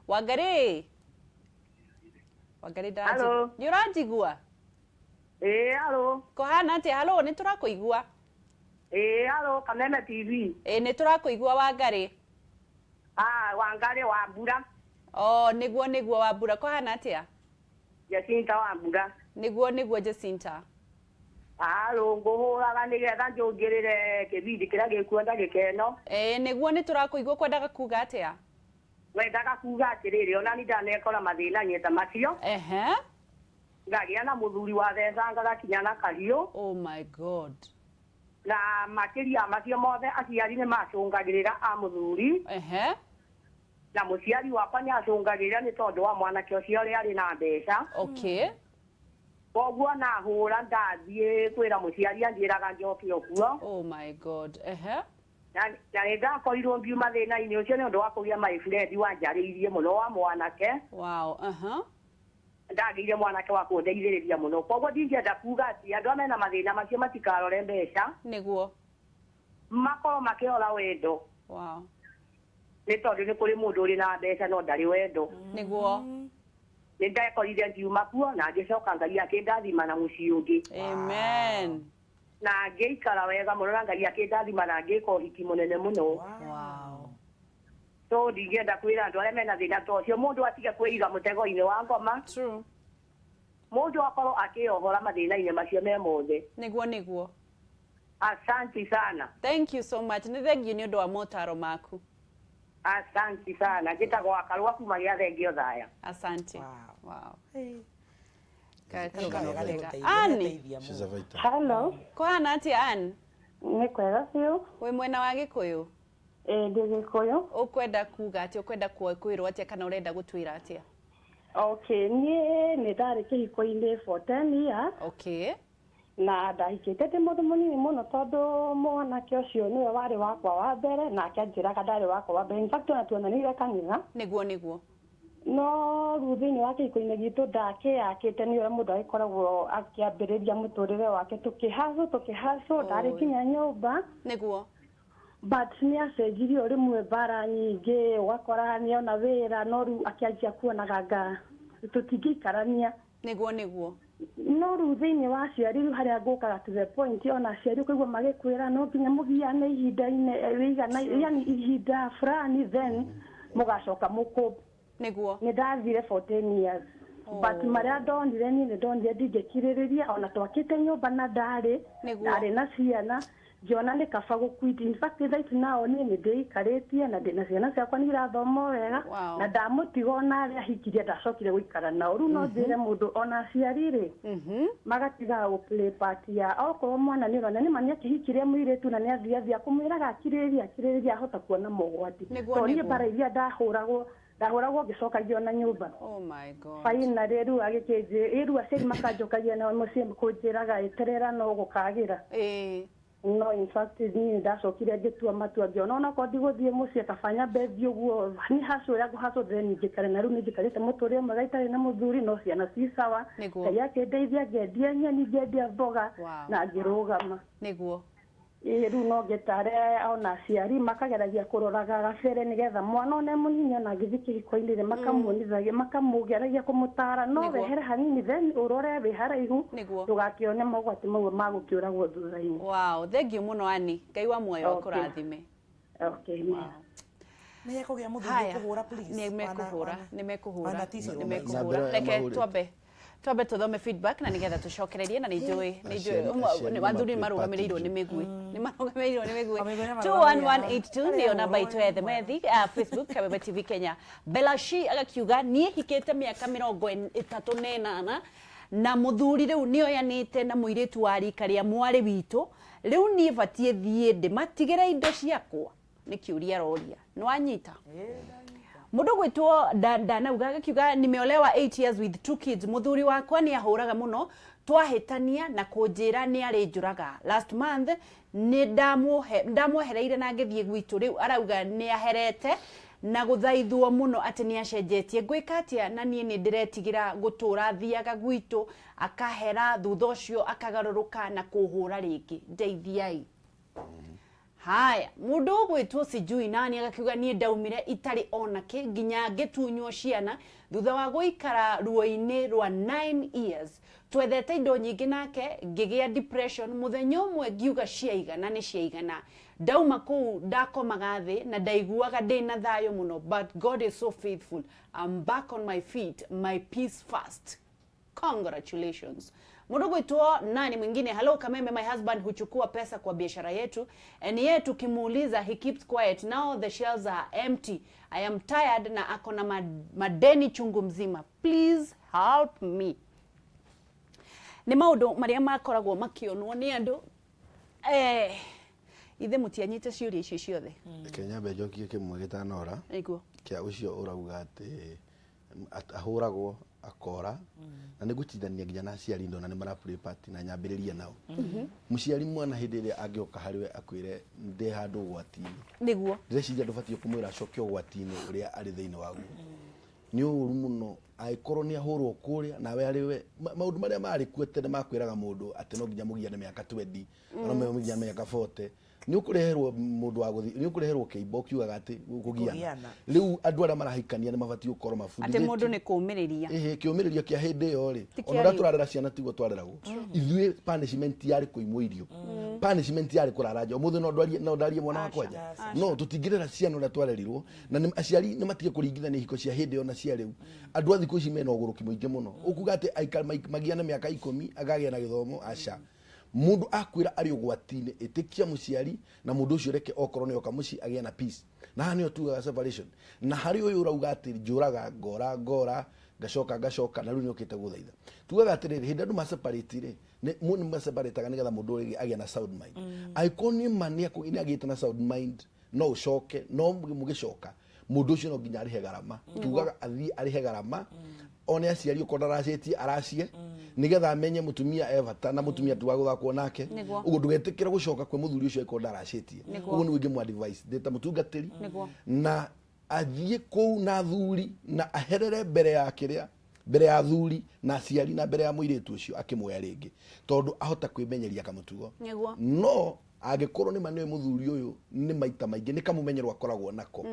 Wangarĩ, Wangarĩ. Hello. Nĩ ũranjigua? Ĩĩ, halo. Kũhana atĩa? Halo, nĩ tũrakũigua. Ĩĩ, halo, Kameme TV. Ĩĩ, nĩ tũrakũigua, Wangarĩ. Ah, Wangarĩ wa mbura. O nĩguo nĩguo, Wambura, kũhana atĩa? Jacinta wa mbura. Nĩguo nĩguo, Jacinta. Halo, ngũhũraga nĩgetha njũngĩrĩre kĩbindi kĩrĩa gĩkuo ndagĩka ĩno. Ĩĩ nĩguo, nĩ tũrakũigua. Kwendaga kuga atĩa? Wendaga kuga atĩrĩrĩ, ona ni ndanekora mathĩna ta macio. Ngagĩa na mũthuri wathecangaga kinya na kahiũ. Oh my God. Na makĩria macio mothe, aciari nĩ macũngagĩrĩra a mũthuri. Na mũciari wakwa nĩ acũngagĩrĩra nĩ tondũ wa mwanake ũcio ũrĩa arĩ na mbeca. Okay. Koguo na hũra ndathiĩ kwĩra mũciari anjĩraga njoke o kuo. Oh my God. Ehe. Na nĩ ndakorirwo ngiuma thĩna-inĩ ũcio nĩ ũndũ wa kũgĩa my friend wanjarĩirie mũno wa mwanake. Wow. Aha. Ndagĩire mwanake wa kũndeithĩrĩria mũno, koguo ndingĩenda kuga atĩ andũ arĩa mena mathĩna macio matikarore mbeca. Nĩguo. Makorwo makĩrora wendo. Wow. Nĩ tondũ nĩ kũrĩ mũndũ ũrĩ na mbeca no ndarĩ wendo. Nĩguo. Nĩ ndekorire ngiuma kuo na ngĩcoka Ngai akĩndathima na mũciĩ ũngĩ. Amen. Na ngĩikara wega mũno na Ngai akĩndathima na ngĩka ũhiki mũnene mũno. Wow. So ndingĩenda kwĩra andũ arĩa mena thĩna ta ũcio mũndũ atige kwĩiga mũtego-inĩ wa ngoma. True. Mũndũ akorwo akĩohora mathĩna-inĩ macio me mothe. Nĩguo nĩguo. Asante sana. Thank you so much. Nĩ thengiũ nĩ ũndũ wa motaro maku. Asante sana. Njĩtagwo Wakarũa kuma gĩa Thengio Thaya. Asante. Wow. Wow. Hey. Karũgano Wega nĩ kega. gũteithia, Ann, nĩ She's a mũndũ. fighter. Hello, kũhana atĩa Ann? nĩ kwega biũ. Wĩ mwena wa Gĩkũyũ? Ĩĩ ndĩ Gĩkũyũ. Ũkwenda kuga atĩa? Ũkwenda kwĩrwo atĩa kana ũrenda gũtwĩra atĩa? Okay, niĩ nĩ ndarĩ kĩhiko-inĩ for 10 years. Okay. Na ndahikĩte ndĩ mũndũ mũnini mũno tondũ mwanake ũcio nĩwe warĩ wakwa wa mbere nake anjĩraga ndarĩ wakwa wa mbere. In fact ona tuonanĩire kanitha. Nĩguo nĩguo. No rĩu thĩinĩ wa kĩhiko-inĩ gitũ ndakĩakĩte nĩ ũrĩa mũndũ agĩkoragwo akĩambĩrĩria mũtũrĩre wake, tũkĩhacũ tũkĩhacũ, ndarĩ nginya nyũmba. Nĩguo. But nĩ acenjirie o rĩmwe mbara nyingĩ, ũgakora nĩona wĩra no rĩu akĩanjia kuonaga nga tũtingĩikarania. Nĩguo nĩguo. No rĩu thĩinĩ wa aciari rĩu harĩa ngũkaga to the point, ona aciari ũkaigua magĩkwĩra no nginya mũgiane ihinda-inĩ rĩigana, yani ihinda fulani then mũgacoka mũkũ. Nĩguo. Nĩ ndathire for 10 years. But marĩa ndonire niĩ nĩ ndonire ndingĩkirĩrĩria, ona twakĩte nyũmba na ndarĩ ndarĩ na ciana, ngĩona nĩ kaba gũquit. In fact right now niĩ nĩ ndĩikarĩtie na ndĩna ciana ciakwa nĩ irathoma o wega. Wow. Na ndamũtiga ona arĩa ahikirie ndacokire gũikara nao. Rĩu no njĩre mũndũ ona aciari rĩ, magatigaga gũ play part ya okorwo mwana nĩ ũrona nĩma nĩ akĩhikirie mũirĩtu na nĩ athiathia kũmwĩraga akirĩrĩrie akirĩrĩrie ahota kuona mogwati. Tondũ niĩ mbara iria ndahũragwo ndahũragwo ngĩcokagio na nyũmba. Oh my God. Finally rĩu agĩkĩnjĩ rĩu aciari makanjokagia na mũciĩ kũnjĩraga eterera no gũkagĩra. No in fact niĩ ndacokire ngĩtua matua ngĩona onakorwo ndigũthiĩ mũciĩ kaba nyambe thiĩ ũguo nĩ hacũ ũrĩa ngũhacũ then njikare na rĩu nĩ njikarĩte mũtũrĩre mwega itarĩ na mũthuri no ciana ci sawa. Ngai akĩndeithia ngĩendia nyeni ngĩendia mboga na ngĩrũgama. Nĩguo. Ĩĩ rĩu no ngĩtare ona aciari makageragia kũroraga gabere nĩgetha mwana ona e mũnini ona angĩthiĩ kĩhiko-inĩ rĩ makamuonithagia makamũgeragia kũmũtara no wehere hanini then ũrore wĩ haraihu ndũgakĩone mogwati mau ma gũkĩũragwo thutha-inĩ. Wow, thengiũ mũno Annie. Ngai wa muoyo akũrathime. Okay. Wow. Nĩ hekũgĩa mũthuri ũkũhũra please. Nĩ mekũhũra, nĩ mekũhũra, nĩ mekũhũra. Reke twambe tũthome feedback na nĩgetha tũcokererie na nĩ njũĩ nĩ njũĩ athuri nĩ marũgamĩrĩirwo nĩ mĩguĩ. Nĩ marũgamĩrĩirwo nĩ mĩguĩ. 21182 nĩyo namba itũ ya SMS, Facebook Kameme TV Kenya. Belashi agakiuga niĩ hikĩte mĩaka 38 na mũthuri rĩu nĩoyanĩte na mũirĩtu wa rika rĩa mwarĩ witũ. Rĩu niĩ batiĩ thiĩ ndĩmatigĩre indo ciakwa. Nĩ kĩũria aroria. Nĩ wanyita? Mũndũ gwĩtwo ndanauga agakiuga nimeolewa 8 years with 2 kids. Mũthuri wakwa nĩ ahũraga mũno, twahĩtania na kũnjĩra nĩ arĩnjũraga. Last month nĩ ndamwehereire na ngĩthiĩ gwitũ, rĩu arauga nĩ aherete na gũthaithwo mũno atĩ nĩ acenjetie. Ngwĩka atĩa na niĩ nĩ ndĩretigĩra gũtũra thiaga gwitũ akahera, thutha ũcio akagarũrũka na kũhũra rĩngĩ. Ndeithiai. Haya, mũndũ ũgwĩtwo sijui nani agakiuga niĩ ndaumire itarĩ ona kĩ nginya ngĩtunywo ciana thutha wa gũikara ruo-inĩ rwa 9 years. Twethete indo nyingĩ nake ngĩgĩa depression mũthenya ũmwe ngiuga ciaigana nĩ ciaigana. Ndauma kũu ndakomaga thĩ na ndaiguaga ndĩna thayũ mũno, but God is so faithful. I'm back on my feet, my peace first. Congratulations. Mũndũ gwĩtwo nani mwingine, hello Kameme, my husband huchukua pesa kwa biashara yetu and yeye tukimuuliza he keeps quiet. Now the shelves are empty. I am tired na ako na madeni chungu mzima. Please help me. Nĩ maũndũ marĩa makoragwo makĩonwo nĩ andũ. Ithe mũtianyite ciũria icio ciothe. Reke nyambe njokie kĩmwe gĩtanora. Nĩguo. Kĩa ũcio ũrauga atĩ ahũragwo akora na nĩ ngũtindania nginya na aciari ndona nĩ mara play part na nyambĩrĩrie nao. Mũciari mwana hĩndĩ ĩrĩa angĩũka harĩ we akwĩre ndĩ handũ ũgwati-inĩ, Nĩguo. Ndĩreciria ndũbatiĩ kũmwĩra acoke ũgwati-inĩ ũrĩa arĩ thĩinĩ waguo. Nĩ ũru mũno angĩkorwo nĩ ahũrwo kũrĩa nawe arĩ we. Maũndũ marĩa marĩ kuo tene makwĩraga mũndũ atĩ no nginya mũgiane mĩaka 20 no mũgiane mĩaka 40, nĩ ũkũreherwo mũndũ wa gũthi, nĩ ũkũreherwo kĩimbo kiugaga atĩ kũgiana. Kũgiana. Rĩu andũ arĩa marahikania nĩ mabatiĩ gũkorwo Atĩ mabundithĩtio. Mũndũ nĩ kũũmĩrĩria. Ĩhĩ, kĩũmĩrĩrio kĩa hĩndĩ ĩyo rĩ, Ti ona kĩa ũrĩa rĩu. Tũrarera ciana tiguo twareragwo ithuĩ. Punishment yarĩ kũimwo irio, punishment yarĩ kũrara nja. Ũmũthĩ no ndwarie, no ndarie mwana wakwa nja? No tũtingĩrera ciana ũrĩa twarerirwo. Na aciari nĩ matige kũringithania ihiko cia hĩndĩ ĩyo na cia rĩu. Andũ a thikũ ici mena ũgũrũki mũingĩ mũno, ũkuga atĩ magiane mĩaka 10 akagĩa na gĩthomo. Aca, mũndũ akwĩra arĩ ũgwati-inĩ, ĩtĩkia mũciari na mũndũ ũcio, reke okorwo nĩ oka mũciĩ agĩe na peace. Na haha nĩho tugaga separation. Na harĩ ũyũ ũrauga atĩ njũraga ngora ngora ngacoka ngacoka na rĩu nĩ ũkĩte gũthaitha, tugaga atĩrĩrĩ, hĩndĩ andũ ma separate rĩ, nĩ maseparataga nĩgetha mũndũ ũrĩa agĩe na sound mind. Angĩkorwo nĩ ma nĩ agĩte na sound mind, no ũcoke, no mũgĩcoka mũndũ ũcio no nginya arĩhe garama. Tugaga athiĩ arĩhe garama, one aciari okorwo ndaracĩtie aracie, nĩgetha amenye mũtumia e bata na mũtumia ti wa gũthakwo nake. Ũguo ndũgetĩkĩre gũcoka kwĩ mũthuri ũcio angĩkorwo ndaracĩtie. Ũguo nĩguo ingĩmũ advise ndĩ ta mũtungatĩri. Na athiĩ kũu na athuri na aherere mbere ya kĩrĩa, mbere ya athuri na aciari na mbere ya mũirĩtu ũcio akĩmuoya rĩngĩ, tondũ ahota kwĩmenyeria kamũtugo. No angĩkorwo nĩ ma nĩwe mũthuri ũyũ nĩ maita maingĩ nĩ kamũmenyero akoragwo nako,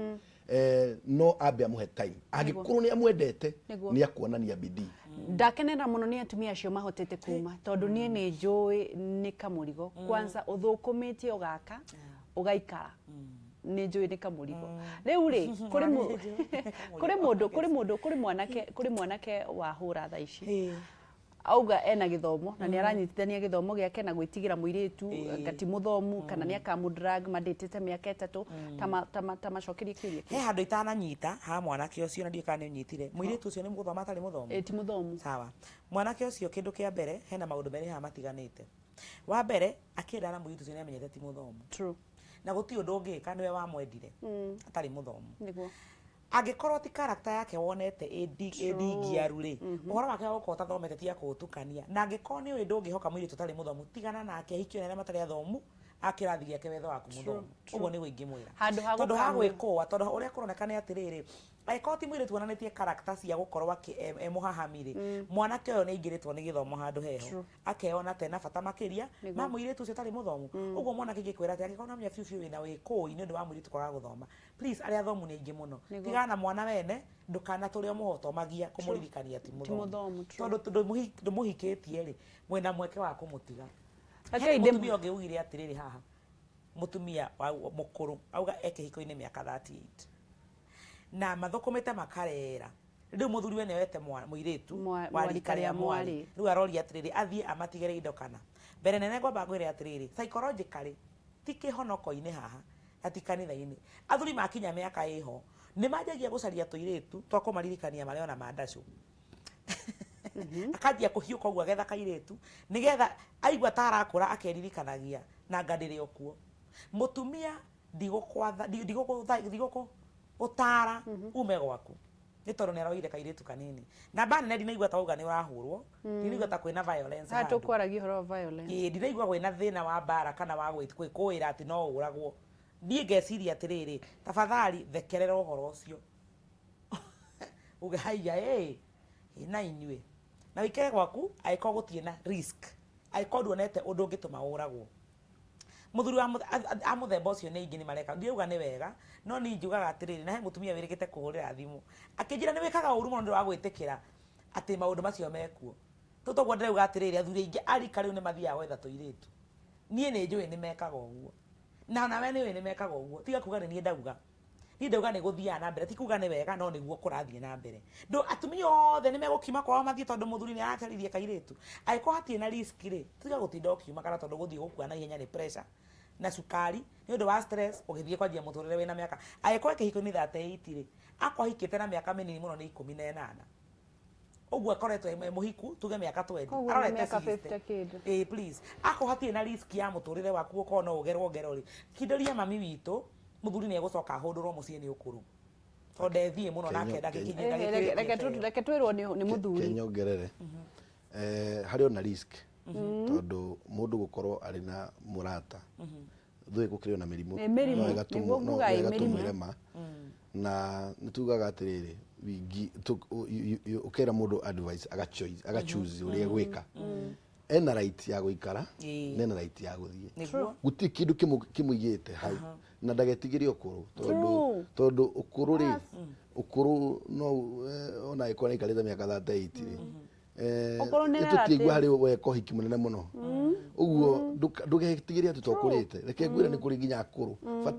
no ambe amũhe time. Angĩkorwo nĩ amwendete, nĩ akuonania bidii. Ndakenera mũno nĩ atumia acio mahotete kuma, tondũ niĩ nĩ njũĩ nĩ kamũrigo. Kwanza ũthũkũmĩtie ũgaka ũgaikara, nĩ njũĩ nĩ kamũrigo. Rĩu rĩ, kũrĩ mũndũ kũrĩ mũndũ kũrĩ mwanake kũrĩ mwanake wahũra thaa ici, auga ena gĩthomo na nĩ aranyitithania gĩthomo gĩake na gwĩtigĩra mũirĩtu ngati mũthomu kana nĩ akamũdrag mandĩtĩte mĩaka 3. Ta macokerie kĩũria kĩu. He handũ itananyita ha mwanake ũcio, na ndiũĩ kana nĩ ũnyitire. Mũirĩtu ũcio nĩ mũgũthoma atarĩ mũthomu? Ĩ, ti mũthomu. Sawa, mwanake ũcio, kĩndũ kĩa mbere, hena maũndũ merĩ haha matiganĩte. Wa mbere, akĩendana na mũirĩtu ũcio nĩ amenyete ti mũthomu. Na gũtirĩ ũndũ ũngĩka, nĩwe wamwendire atarĩ mũthomu. Angĩkorwo ti character yake wonete ĩndingiaru rĩ, ũhoro wake wa gũkorwo ũtathomete tiga kũũtukania. Na angĩkorwo nĩ ũĩ ndũngĩhoka mũirĩtu ũtarĩ mũthomu, tigana nake, ahikio nĩ arĩa matarĩ athomu a kĩrathi gĩake, wethe waku mũthomu. Ũguo nĩguo ingĩmwĩra. Handũ ha Tondũ ha gwĩkũa, tondũ ũrĩa kũroneka nĩ atĩrĩrĩ, angĩkorwo ti mũirĩtu wonanĩtie character cia gũkorwo e mũhahami rĩ, mwanake ũyũ nĩ aingĩrĩtwo nĩ gĩthomo handũ heho, akeyona tena bata makĩria ma mũirĩtu ũcio ũtarĩ mũthomu. Ũguo mwanake ingĩkwĩra atĩ angĩkorwo nĩwamenya biũ biũ wĩna wĩkũi nĩ ũndũ wa mũirĩtu kwaga gũthoma, please, arĩa athomu nĩ aingĩ mũno. Tigana na mwana wene, ndũkanatũre ũmũhotomagia kũmũririkania ti mũthomu. Mũthomu, true. Tondũ ndũmũhikĩtie rĩ, mwĩna mweke wa kũmũtiga. Reke He mũtumia ũngĩ ugire atĩrĩrĩ haha, mũtumia wa mũkũrũ auga e kĩhiko-inĩ mĩaka 38 na mathũkũmĩte makarera. Rĩu mũthuri we nĩoete mũirĩtu wa rika rĩa mwarĩ. Rĩu aroria atĩrĩrĩ, athiĩ amatigĩre indo kana? Mbere nene ngwamba ngwĩre atĩrĩrĩ, psychologically ti kĩhonoko-inĩ haha na ti kanitha-inĩ, athuri makinya mĩaka ĩho nĩ manjagia gũcaria tũirĩtu twa kũmaririkania marĩ ona mandacũ. Akanjia kũhiũka ũguo agetha kairĩtu nĩgetha aigua ta arakũra akeririkanagia na anga ndĩrĩ o kuo. Mũtumia, ndigũkwatha, ndigũgũtara ume gwaku nĩ tondũ nĩ aroire kairĩtu kanini. Namba nene, ndinaigua ta wauga nĩ ũrahũrwo, ndinaigua ta kwĩna violence Haha handũ. Tũkwaragia ũhoro wa violence. Ĩĩ, ndiraigua kwĩna thĩna wa mbara kana wa gwĩkũĩra atĩ no ũragwo. Niĩ ngeciria atĩrĩrĩ, tafadhali thekerera ũhoro ũcio, uge haiya ĩ na inyuĩ, na ũikare gwaku angĩkorwo gũtirĩ na risk, angĩkorwo nduonete ũndũ ũngĩtũma ũragwo. Mũthuri wa a mũthemba ũcio nĩ aingĩ nĩ mareka. Ndirauga nĩ wega, no niĩ njugaga atĩrĩrĩ, na he mũtumia wĩrĩgĩte kũhũrĩra thimũ akĩnjĩra nĩ wĩkaga ũru mũno nĩ ũndũ wa gwĩtĩkĩra atĩ maũndũ macio mekuo. Rĩu toguo ndĩrauga atĩrĩrĩ, athuri aingĩ a rika rĩu nĩ mathiaga gwetha tũirĩtu. Niĩ nĩ njũĩ nĩ mekaga ũguo, na onawe nĩ ũĩ nĩ mekaga ũguo. Tiga kuga nĩ niĩ ndauga. Niĩ ndauga nĩ gũthiaga na mbere, ti kuga nĩ wega, no nĩguo kũrathiĩ na mbere. Ndũ atumia othe nĩ megũkiuma kwao mathiĩ tondũ mũthuri nĩ aracaririe kairĩtu? Angĩkorwo hatirĩ na risk rĩ, tiga gũtinda ũkiuma kana tondũ gũthiĩ gũkua na ihenya nĩ pressure na cukari nĩ ũndũ wa stress ũgĩthiĩ kwanjia mũtũrĩre wĩna mĩaka. Angĩkorwo kĩhiko-inĩ 38 rĩ, akorwo ahikĩte na mĩaka mĩnini mũno nĩ 18, ũguo akoretwo e mũhiku tuge mĩaka 20. Koguo nĩ Arorete mĩaka 60. 50 kĩndũ. Ĩĩ, please, akorwo hatirĩ na risk ya mũtũrĩre waku gũkorwo no ũgerwo ngero rĩ, kindĩria mami witũ, mũthuri nĩ egũcoka ahũndũrwo mũciĩ nĩ ũkũrũ. Tondũ ndethiĩ mũno nake ndagĩkinyie Reke- reke reke twĩrwo nĩ nĩ mũthuri. Kenyongerere harĩ ona risk, tondũ mũndũ gũkorwo arĩ na mũrata thũĩ gũkĩrĩ ona mĩrimũ. Nĩ mĩrimũ, no nĩguo nguga ĩ, mĩrimũ. ĩgatũmwĩre ma na nĩ tugaga atĩrĩrĩ, wingi ũkera mũndũ advice agachoose agachoose ũrĩa egwĩka, ena right ya gũikara na ena right ya gũthiĩ. Gũtirĩ kĩndũ kĩmũigĩte hau na ndagetigĩre ũkũrũ, tondũ tondũ ũkũrũ rĩ, ũkũrũ no ona angĩkorwo nĩ aikarĩte mĩaka 38 rĩ, Ũkũrũ nĩ nĩtũtiaigua relative. Harĩ weka ũhiki mũnene mũno ũguo, ndũgetigĩre atĩ tokũrĩte. Reke ngwĩre, nĩ kũrĩ nginya akũrũ.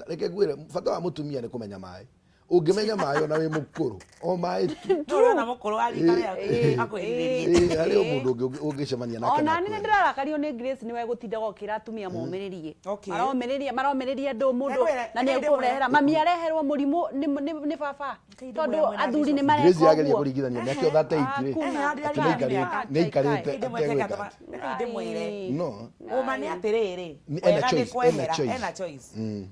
Reke ngwĩre, bata wa mũtumia nĩ kũmenya maĩ. Ũngĩmenya maĩ ona wĩ mũkũrũ, o maĩ tu. Ndũrona mũkũrũ wa rika rĩaku akwĩrirĩrie. Ĩĩ, harĩ o mũndũ ũngĩ ũngĩcemania nake ona na nĩ akwĩre. Ndĩrarakario nĩ Grace nĩwe gũtindaga ũkĩra atumia momĩrĩrie. Maromĩrĩria, maromĩrĩria andũ mũndũ Reke na nĩ reke ndĩmwĩre. ekũrehera mami areherwo mũrimũ nĩ baba, Reke ndĩmwĩre tondũ mwena athuri nĩ Bishop. mareka Grace yageria ũguo. kũringithania mĩaka ĩyo 38 rĩ, Hakuna. atĩ nĩ aikarĩte ategwĩka atĩ. Reke ndĩmwĩre. No ũma nĩ atĩrĩrĩ, Nĩ ena wega nĩ choice, ena kwehera choice. Ena choice.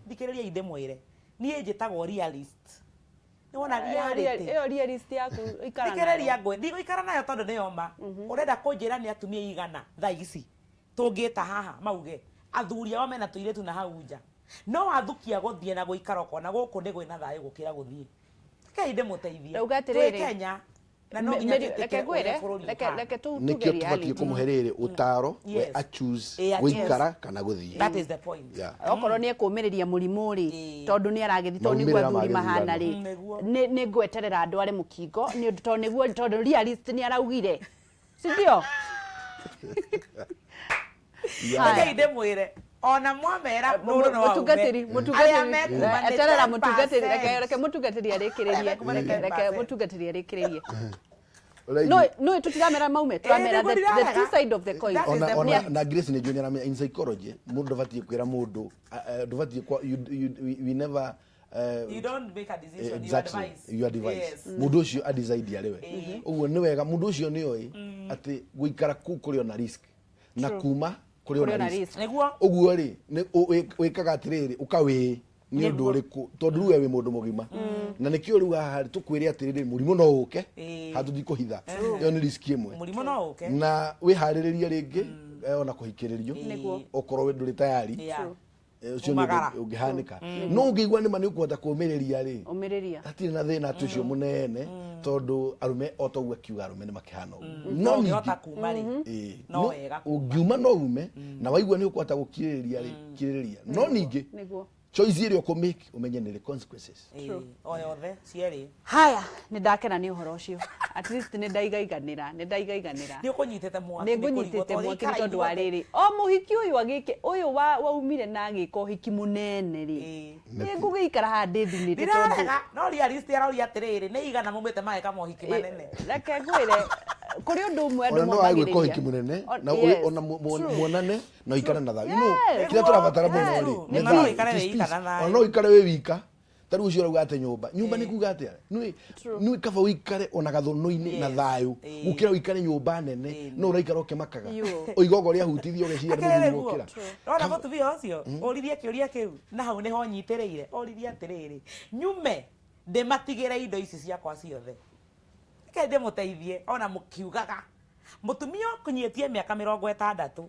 Thikĩrĩria ndĩmwĩre, niĩ njĩtagwo realist, nĩ wona Ĩyo reality. Ĩyo realist yaku ikara nayo. Thikĩrĩria ngwĩ, ndigũikara nayo tondũ nĩyo ma. Ũrenda kũnjĩra nĩ atumia igana thaa ici tũngĩta haha mauge athuri ao mena tũirĩtu na hau nja, no wathukia gũthiĩ na gũikara ũkona gũkũ nĩ kwĩna thayũ gũkĩra gũthiĩ? Rekei ndĩmũteithie. Ndauga Twĩ atĩrĩrĩ, Kenya na no nginya Reke twĩtĩkĩre ngwĩre, ũrĩa bũrũri reke ũhana. reke tu tuge Nĩkĩo tũbatiĩ reality. kũmũhe rĩrĩ ũtaro we achoose gũikara kana gũthiĩ. That is the point. Okorwo nĩ ekũmĩrĩria mũrimũ rĩ, tondũ nĩ aragĩthi, tondũ nĩguo Maumĩrĩra athuri ma mahana gĩthurano. rĩ, nĩ ngweterera andũ arĩ mũkingo nĩ ũndũ tondũ nĩguo, tondũ realist nĩ araugire, si ndio? Rekei ndĩmwĩre, ona mwamera mũndũ no aume. Mũtungatĩri, Arĩa mũtungatĩri, mekuma nĩ eterera mũtungatĩri, 10%. reke mũtungatĩri arĩkĩrĩrie. Arĩa mekuma nĩ Reke 10%. mũtungatĩri arĩkĩrĩrie. Ũraigua? No tũtiramera maume, tũramera nĩguo the ndirarega. two side of the coin. That is Ona the ona point. na Grace nĩ njũĩ nĩaramenya in psychology mũndũ ndũbatiĩ kwĩra mũndũ ndũbatiĩ you, we never You don't make a decision, you exactly, advise. you advise. Mũndũ ũcio adecide arĩ we. Ũguo nĩ wega mũndũ ũcio nĩ oĩ atĩ gũikara kũu kũrĩ ona risk na kuma kũrĩ Kũrĩ ona ona risk. risk. Ũguo rĩ, nĩ wĩkaga atĩrĩrĩ, ũkawĩĩ nĩ ũndũ ũrĩkũ, tondũ rĩu we wĩ mũndũ mũgima na nĩkĩo rĩu haha tũkwĩre atĩrĩrĩ, mũrimũ no ũke haha, tũtikũhitha, ĩyo nĩ risk ĩmwe. Mũrimũ no ũke. Na wĩharĩrĩrie rĩngĩ ona kũhikĩrĩrio okorwo we ndũrĩ tayari. Ũcio nĩ Umagara. ũndũ ũngĩhanĩka, no ũngĩigua nĩma nĩ ũkũhota kũũmĩrĩria rĩ, Ũmĩrĩria. hatirĩ na thĩna atĩ ũcio mũnene, tondũ arũme o toguo akiuga, arũme nĩ makĩhana ũguo. No No ũngĩhota ningĩ kuma rĩ, no wega kuma. Ũngiuma no ume na waigua nĩ ũkũhota gũkirĩrĩria rĩ, kirĩrĩria, no ningĩ choice ĩrĩa ũkũmake ũmenye nĩ ĩrĩ consequences. Ĩĩ, o yothe cierĩ. Haya, nĩ ndakena nĩ ũhoro ũcio, at least nĩ ndaigaiganĩra, nĩ ndaigaiganĩra. Nĩ ũkũnyitĩte mwaki. Nĩ ngũnyitĩte mwaki nĩ tondũ wa rĩrĩ, o mũhiki ũyũ agĩke ũyũ waumire na agĩka ũhiki mũnene rĩ, nĩ ngũgĩikara haha ndĩthunĩte tondũ Ndirarega, no realist aroria atĩrĩrĩ, nĩ igana mumĩte mageka mohiki manene? Reke ngwĩre, kũrĩ ũndũ ũmwe andũ Ona no wage gwĩka momagĩrĩria. ũhiki mũnene na ona muonane na ũikare na thayũ. Kĩrĩa tũrabatara mũno rĩ nĩ Nĩ ma, thayũ. no ũikare It is wĩ peace. ika na thayũ. Ona no ũikare wĩ wika. Ta rĩu ũcio ũrauga atĩ nyũmba nyũmba nĩ kuga atĩa, nĩ kaba ũikare ona gathũnũ-inĩ na thayũ gũkĩra ũikare nyũmba nene no ũraikara ũkĩmakaga ũigogo rĩahutithio ũgeciria nĩ Akĩrĩ mũthuri guo. wokĩra. Rora mũtumia ũcio ũririe kĩũria kĩu, na hau nĩho nyitĩrĩire. Ũririe atĩrĩrĩ, nyume ndĩmatigĩre indo ici ciakwa ciothe? Reke ndĩmũteithie, ona mũkiugaga mũtumia ũkinyĩtie mĩaka 60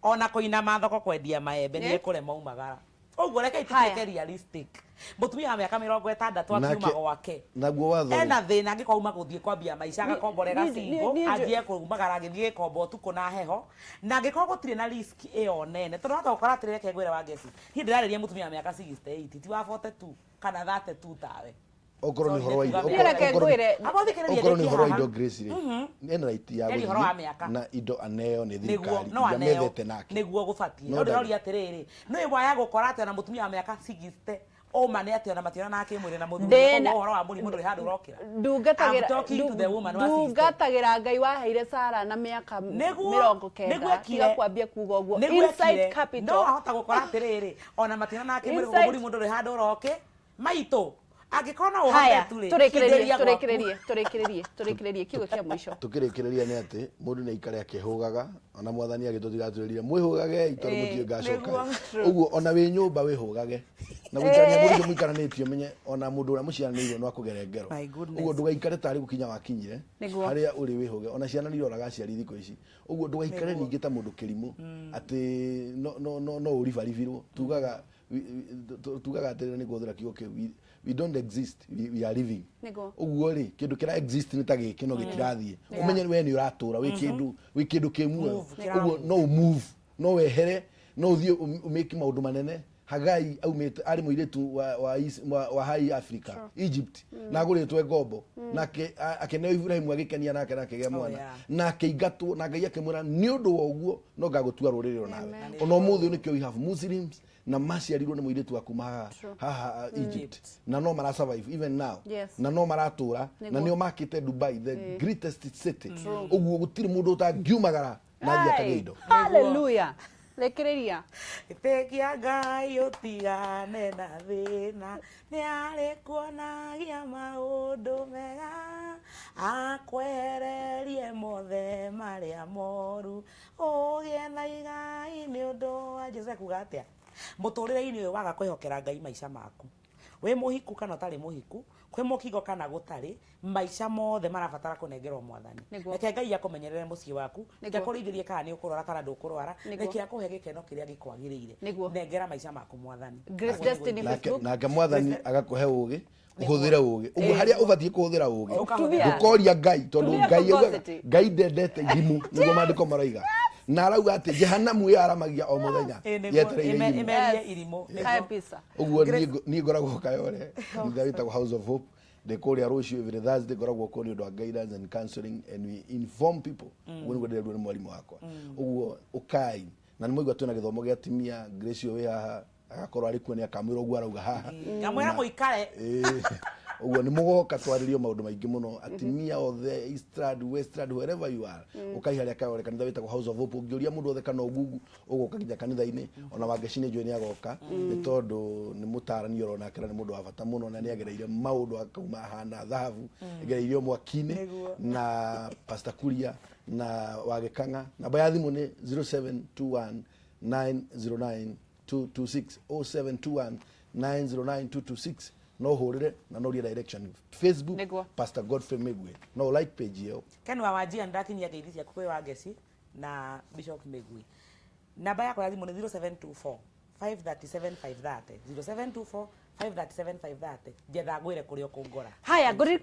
ona kũinama thoko kwendia maembe nĩ ekũrema umagara ũguo. Reke Haya. ituĩke realistic, mũtumia wa mĩaka 60 akiuma gwake Naguo watho rĩ, ena thĩna angĩkorwo auma gũthiĩ kwambia maica agakombore gacingo, anjie kumagara agĩthiĩ gĩkomba ũtukũ na heho, na angĩkorwo gũtirĩ na risk ĩyo nene, tondũ hata gũkora atĩrĩ, reke ngwĩre wa ngeci, niĩ ndĩrarĩria mũtumia wa mĩaka 68, ti wa 42 kana 32 tawe. Okorwo nĩ ũhoro wa indo Niĩ reke ngwĩre. Abathikĩrĩria okorwo nĩ ndĩkie ũhoro wa haha. indo, Grace rĩ, ena right ya Yaani ũhoro wa gũthiĩ mĩaka. na indo aneo nĩ Nĩguo thirikari no iria aneo methete nake. Nĩguo gũbatiĩ. No No ndĩroria atĩrĩrĩ, nĩ waya gũkora atĩ ona mũtumia wa mĩaka 60 ũma nĩ atĩ ona mationanaga kĩmwĩrĩ na mũthuri, koguo ũhoro wa mũrimũ ndũrĩ handũ ũrokĩra. Ndungatagĩra I'm talking to the woman wa 60. Ndungatagĩra Ngai waheire Sara na mĩaka mĩrongo Nĩguo kenda. ekire. Tiga kwambia kuga ũguo. Nĩguo Insight ekire. Capital. No ahota gũkora atĩrĩrĩ, ona mationanaga kĩmwĩrĩ, koguo Insight. mũrimũ ndũrĩ handũ ũroke maitũ. Angĩkorwo no Haya, ũhote tu rĩ, tũrĩkĩrĩrie, kindĩria gwaku. tũrĩkĩrĩrie, tũrĩkĩrĩrie, tũrĩkĩrĩrie kiugo kĩa mũico. Tukĩrĩkĩrĩria nĩ atĩ mũndũ nĩ aikare akĩhũgaga, ona Mwathani agĩtũtigatwĩrire mwĩhũgagei tondũ mũtiũĩ ngacoka. Ũguo ona wĩ nyũmba wĩhũgage na gũikarania mũndũ ũcio mũikaranĩtie, ũmenye ona mũndũ ũrĩa mũciaranĩirwo no akũgere ngero. My goodness. Ũguo ndũgaikare tarĩ gũkinya wakinyire Nĩguo. harĩa ũrĩ, wĩhũge. Ona ciana nĩ iroraga aciari thikũ ici, ũguo ndũgaikare ningĩ ta mũndũ kĩrimũ atĩ no no no no ũribaribirwo. Tugaga atĩrĩrĩ, nĩ kũhũthĩra kiugo kĩu, we don't exist, we are living. Ũguo rĩ, kĩndũ kĩra exist nĩ ta gĩkĩ no gĩtirathiĩ, ũmenye we nĩ ũratũra wĩ kĩndũ kĩ muoyo. Move, kĩra Ũguo no ũmove, no wehere, no ũthiĩ ũmake maũndũ manene. Hagai aumĩte arĩ mũirĩtu wa hai Africa, Egypt, na agũrĩtwe ngombo, nake akĩneo Ibrahimu, agĩkenia nake na akĩgĩa mwana, na akĩingatwo, na Ngai akĩmwĩra nĩ ũndũ wa ũguo no ngagũtua rũrĩrĩ onawe. Ona ũmũthĩ ũyũ nĩkĩo we have Muslims na maciarirwo nĩ mũirĩtu wa kuma haha Egypt, na no mara survive even now, na no maratũra na nĩo makĩte Dubai, the greatest city. Ũguo gũtirĩ mũndũ ũtangiumagara na athiĩ akagĩa indo. Hallelujah. Rĩkĩrĩria. Ĩtĩkia Ngai ũtigane na thĩna, nĩ arĩ kuonagia maũndũ mega, akwehererie mothe marĩa moru, ũgĩe na igai nĩ ũndũ wa Jesũ. Ekuga atĩa mũtũrĩre-inĩ ũyũ waga kwĩhokera Ngai maica maku, wĩ mũhiku kana ũtarĩ mũhiku, kwĩ mũkingo kana gũtarĩ, maica mothe marabatara kũnengerwo Mwathani. Reke Ngai akũmenyerere mũciĩ waku. Reke akũrĩithĩrie kana nĩ ũkũrwara kana ndũkũrwara. Reke akũhe gĩkeno kĩrĩa gĩkwagĩrĩire. Nengera maica maku Mwathani. Grace Ũguo nĩguo Destiny ingĩuga. Facebook. Nake Mwathani agakũhe ũgĩ, ũhũthĩre ũgĩ ũguo harĩa ũbatiĩ kũhũthĩra ũgĩ. Ũkahũthĩra. Ndũkoria Ngai tondũ Tumia Ngai augaga composite. Ngai ndendete irimũ, nĩguo maandĩko maroiga, na arauga atĩ jehanamu ĩyo aramagia o mũthenya Ĩ, nĩguo, yetereire irimũ. ĩmerie irimũ, nĩguo. Kabisa. Ũguo niĩ ngoragwo Kayore, kanitha wĩtagwo House of Hope. Ndĩ kũrĩa rũciũ, every Thursday ngoragwo kuo nĩ ũndũ wa guidance and counseling, and we inform people. Ũguo nĩguo ndĩrerirwo nĩ mwarimũ wakwa. Ũguo ũkai na nĩ mwaigua twĩna gĩthomo gĩa atumia. Grace ũyũ wĩ haha agakorwo arĩ kuo, nĩ akamwĩra ũguo arauga haha. Ngamwĩra mũikare. Ĩĩ. Ũguo nĩ mũgoka twarĩrio maũndũ maingĩ mũno. Atumia othe, Eastland, Westland, wherever you are, ũkai harĩa Kayore, kanitha wĩtagwo House of Hope. Ũngĩũria mũndũ othe kana ũgugu, ũgũka nginya kanitha-inĩ. Ona Wangeci nĩ njũĩ nĩ agoka, nĩ tondũ nĩ mũtarani oro nake na nĩ mũndũ wa bata mũno, na nĩ agereire maũndũ akauma ahana thahabu agereirio mwaki-inĩ. Na Pastor Kuria na Wagĩkang'a, namba ya thimũ nĩ 0721 909 226, 0721 909 226. No hũrĩre na no ũrie direction. Facebook, Pastor Godfrey Migwe, no like page ĩyo. Ken wa Wanjia, ndakinyia ngeithi ciaku kwĩ Wangeci na Bishop Migwi. Namba yakwa ya thimũ nĩ 0724 537 530, 0724 537 530. Njetha ngwĩre kũrĩa ũkũngora. Haya, ngũririkana.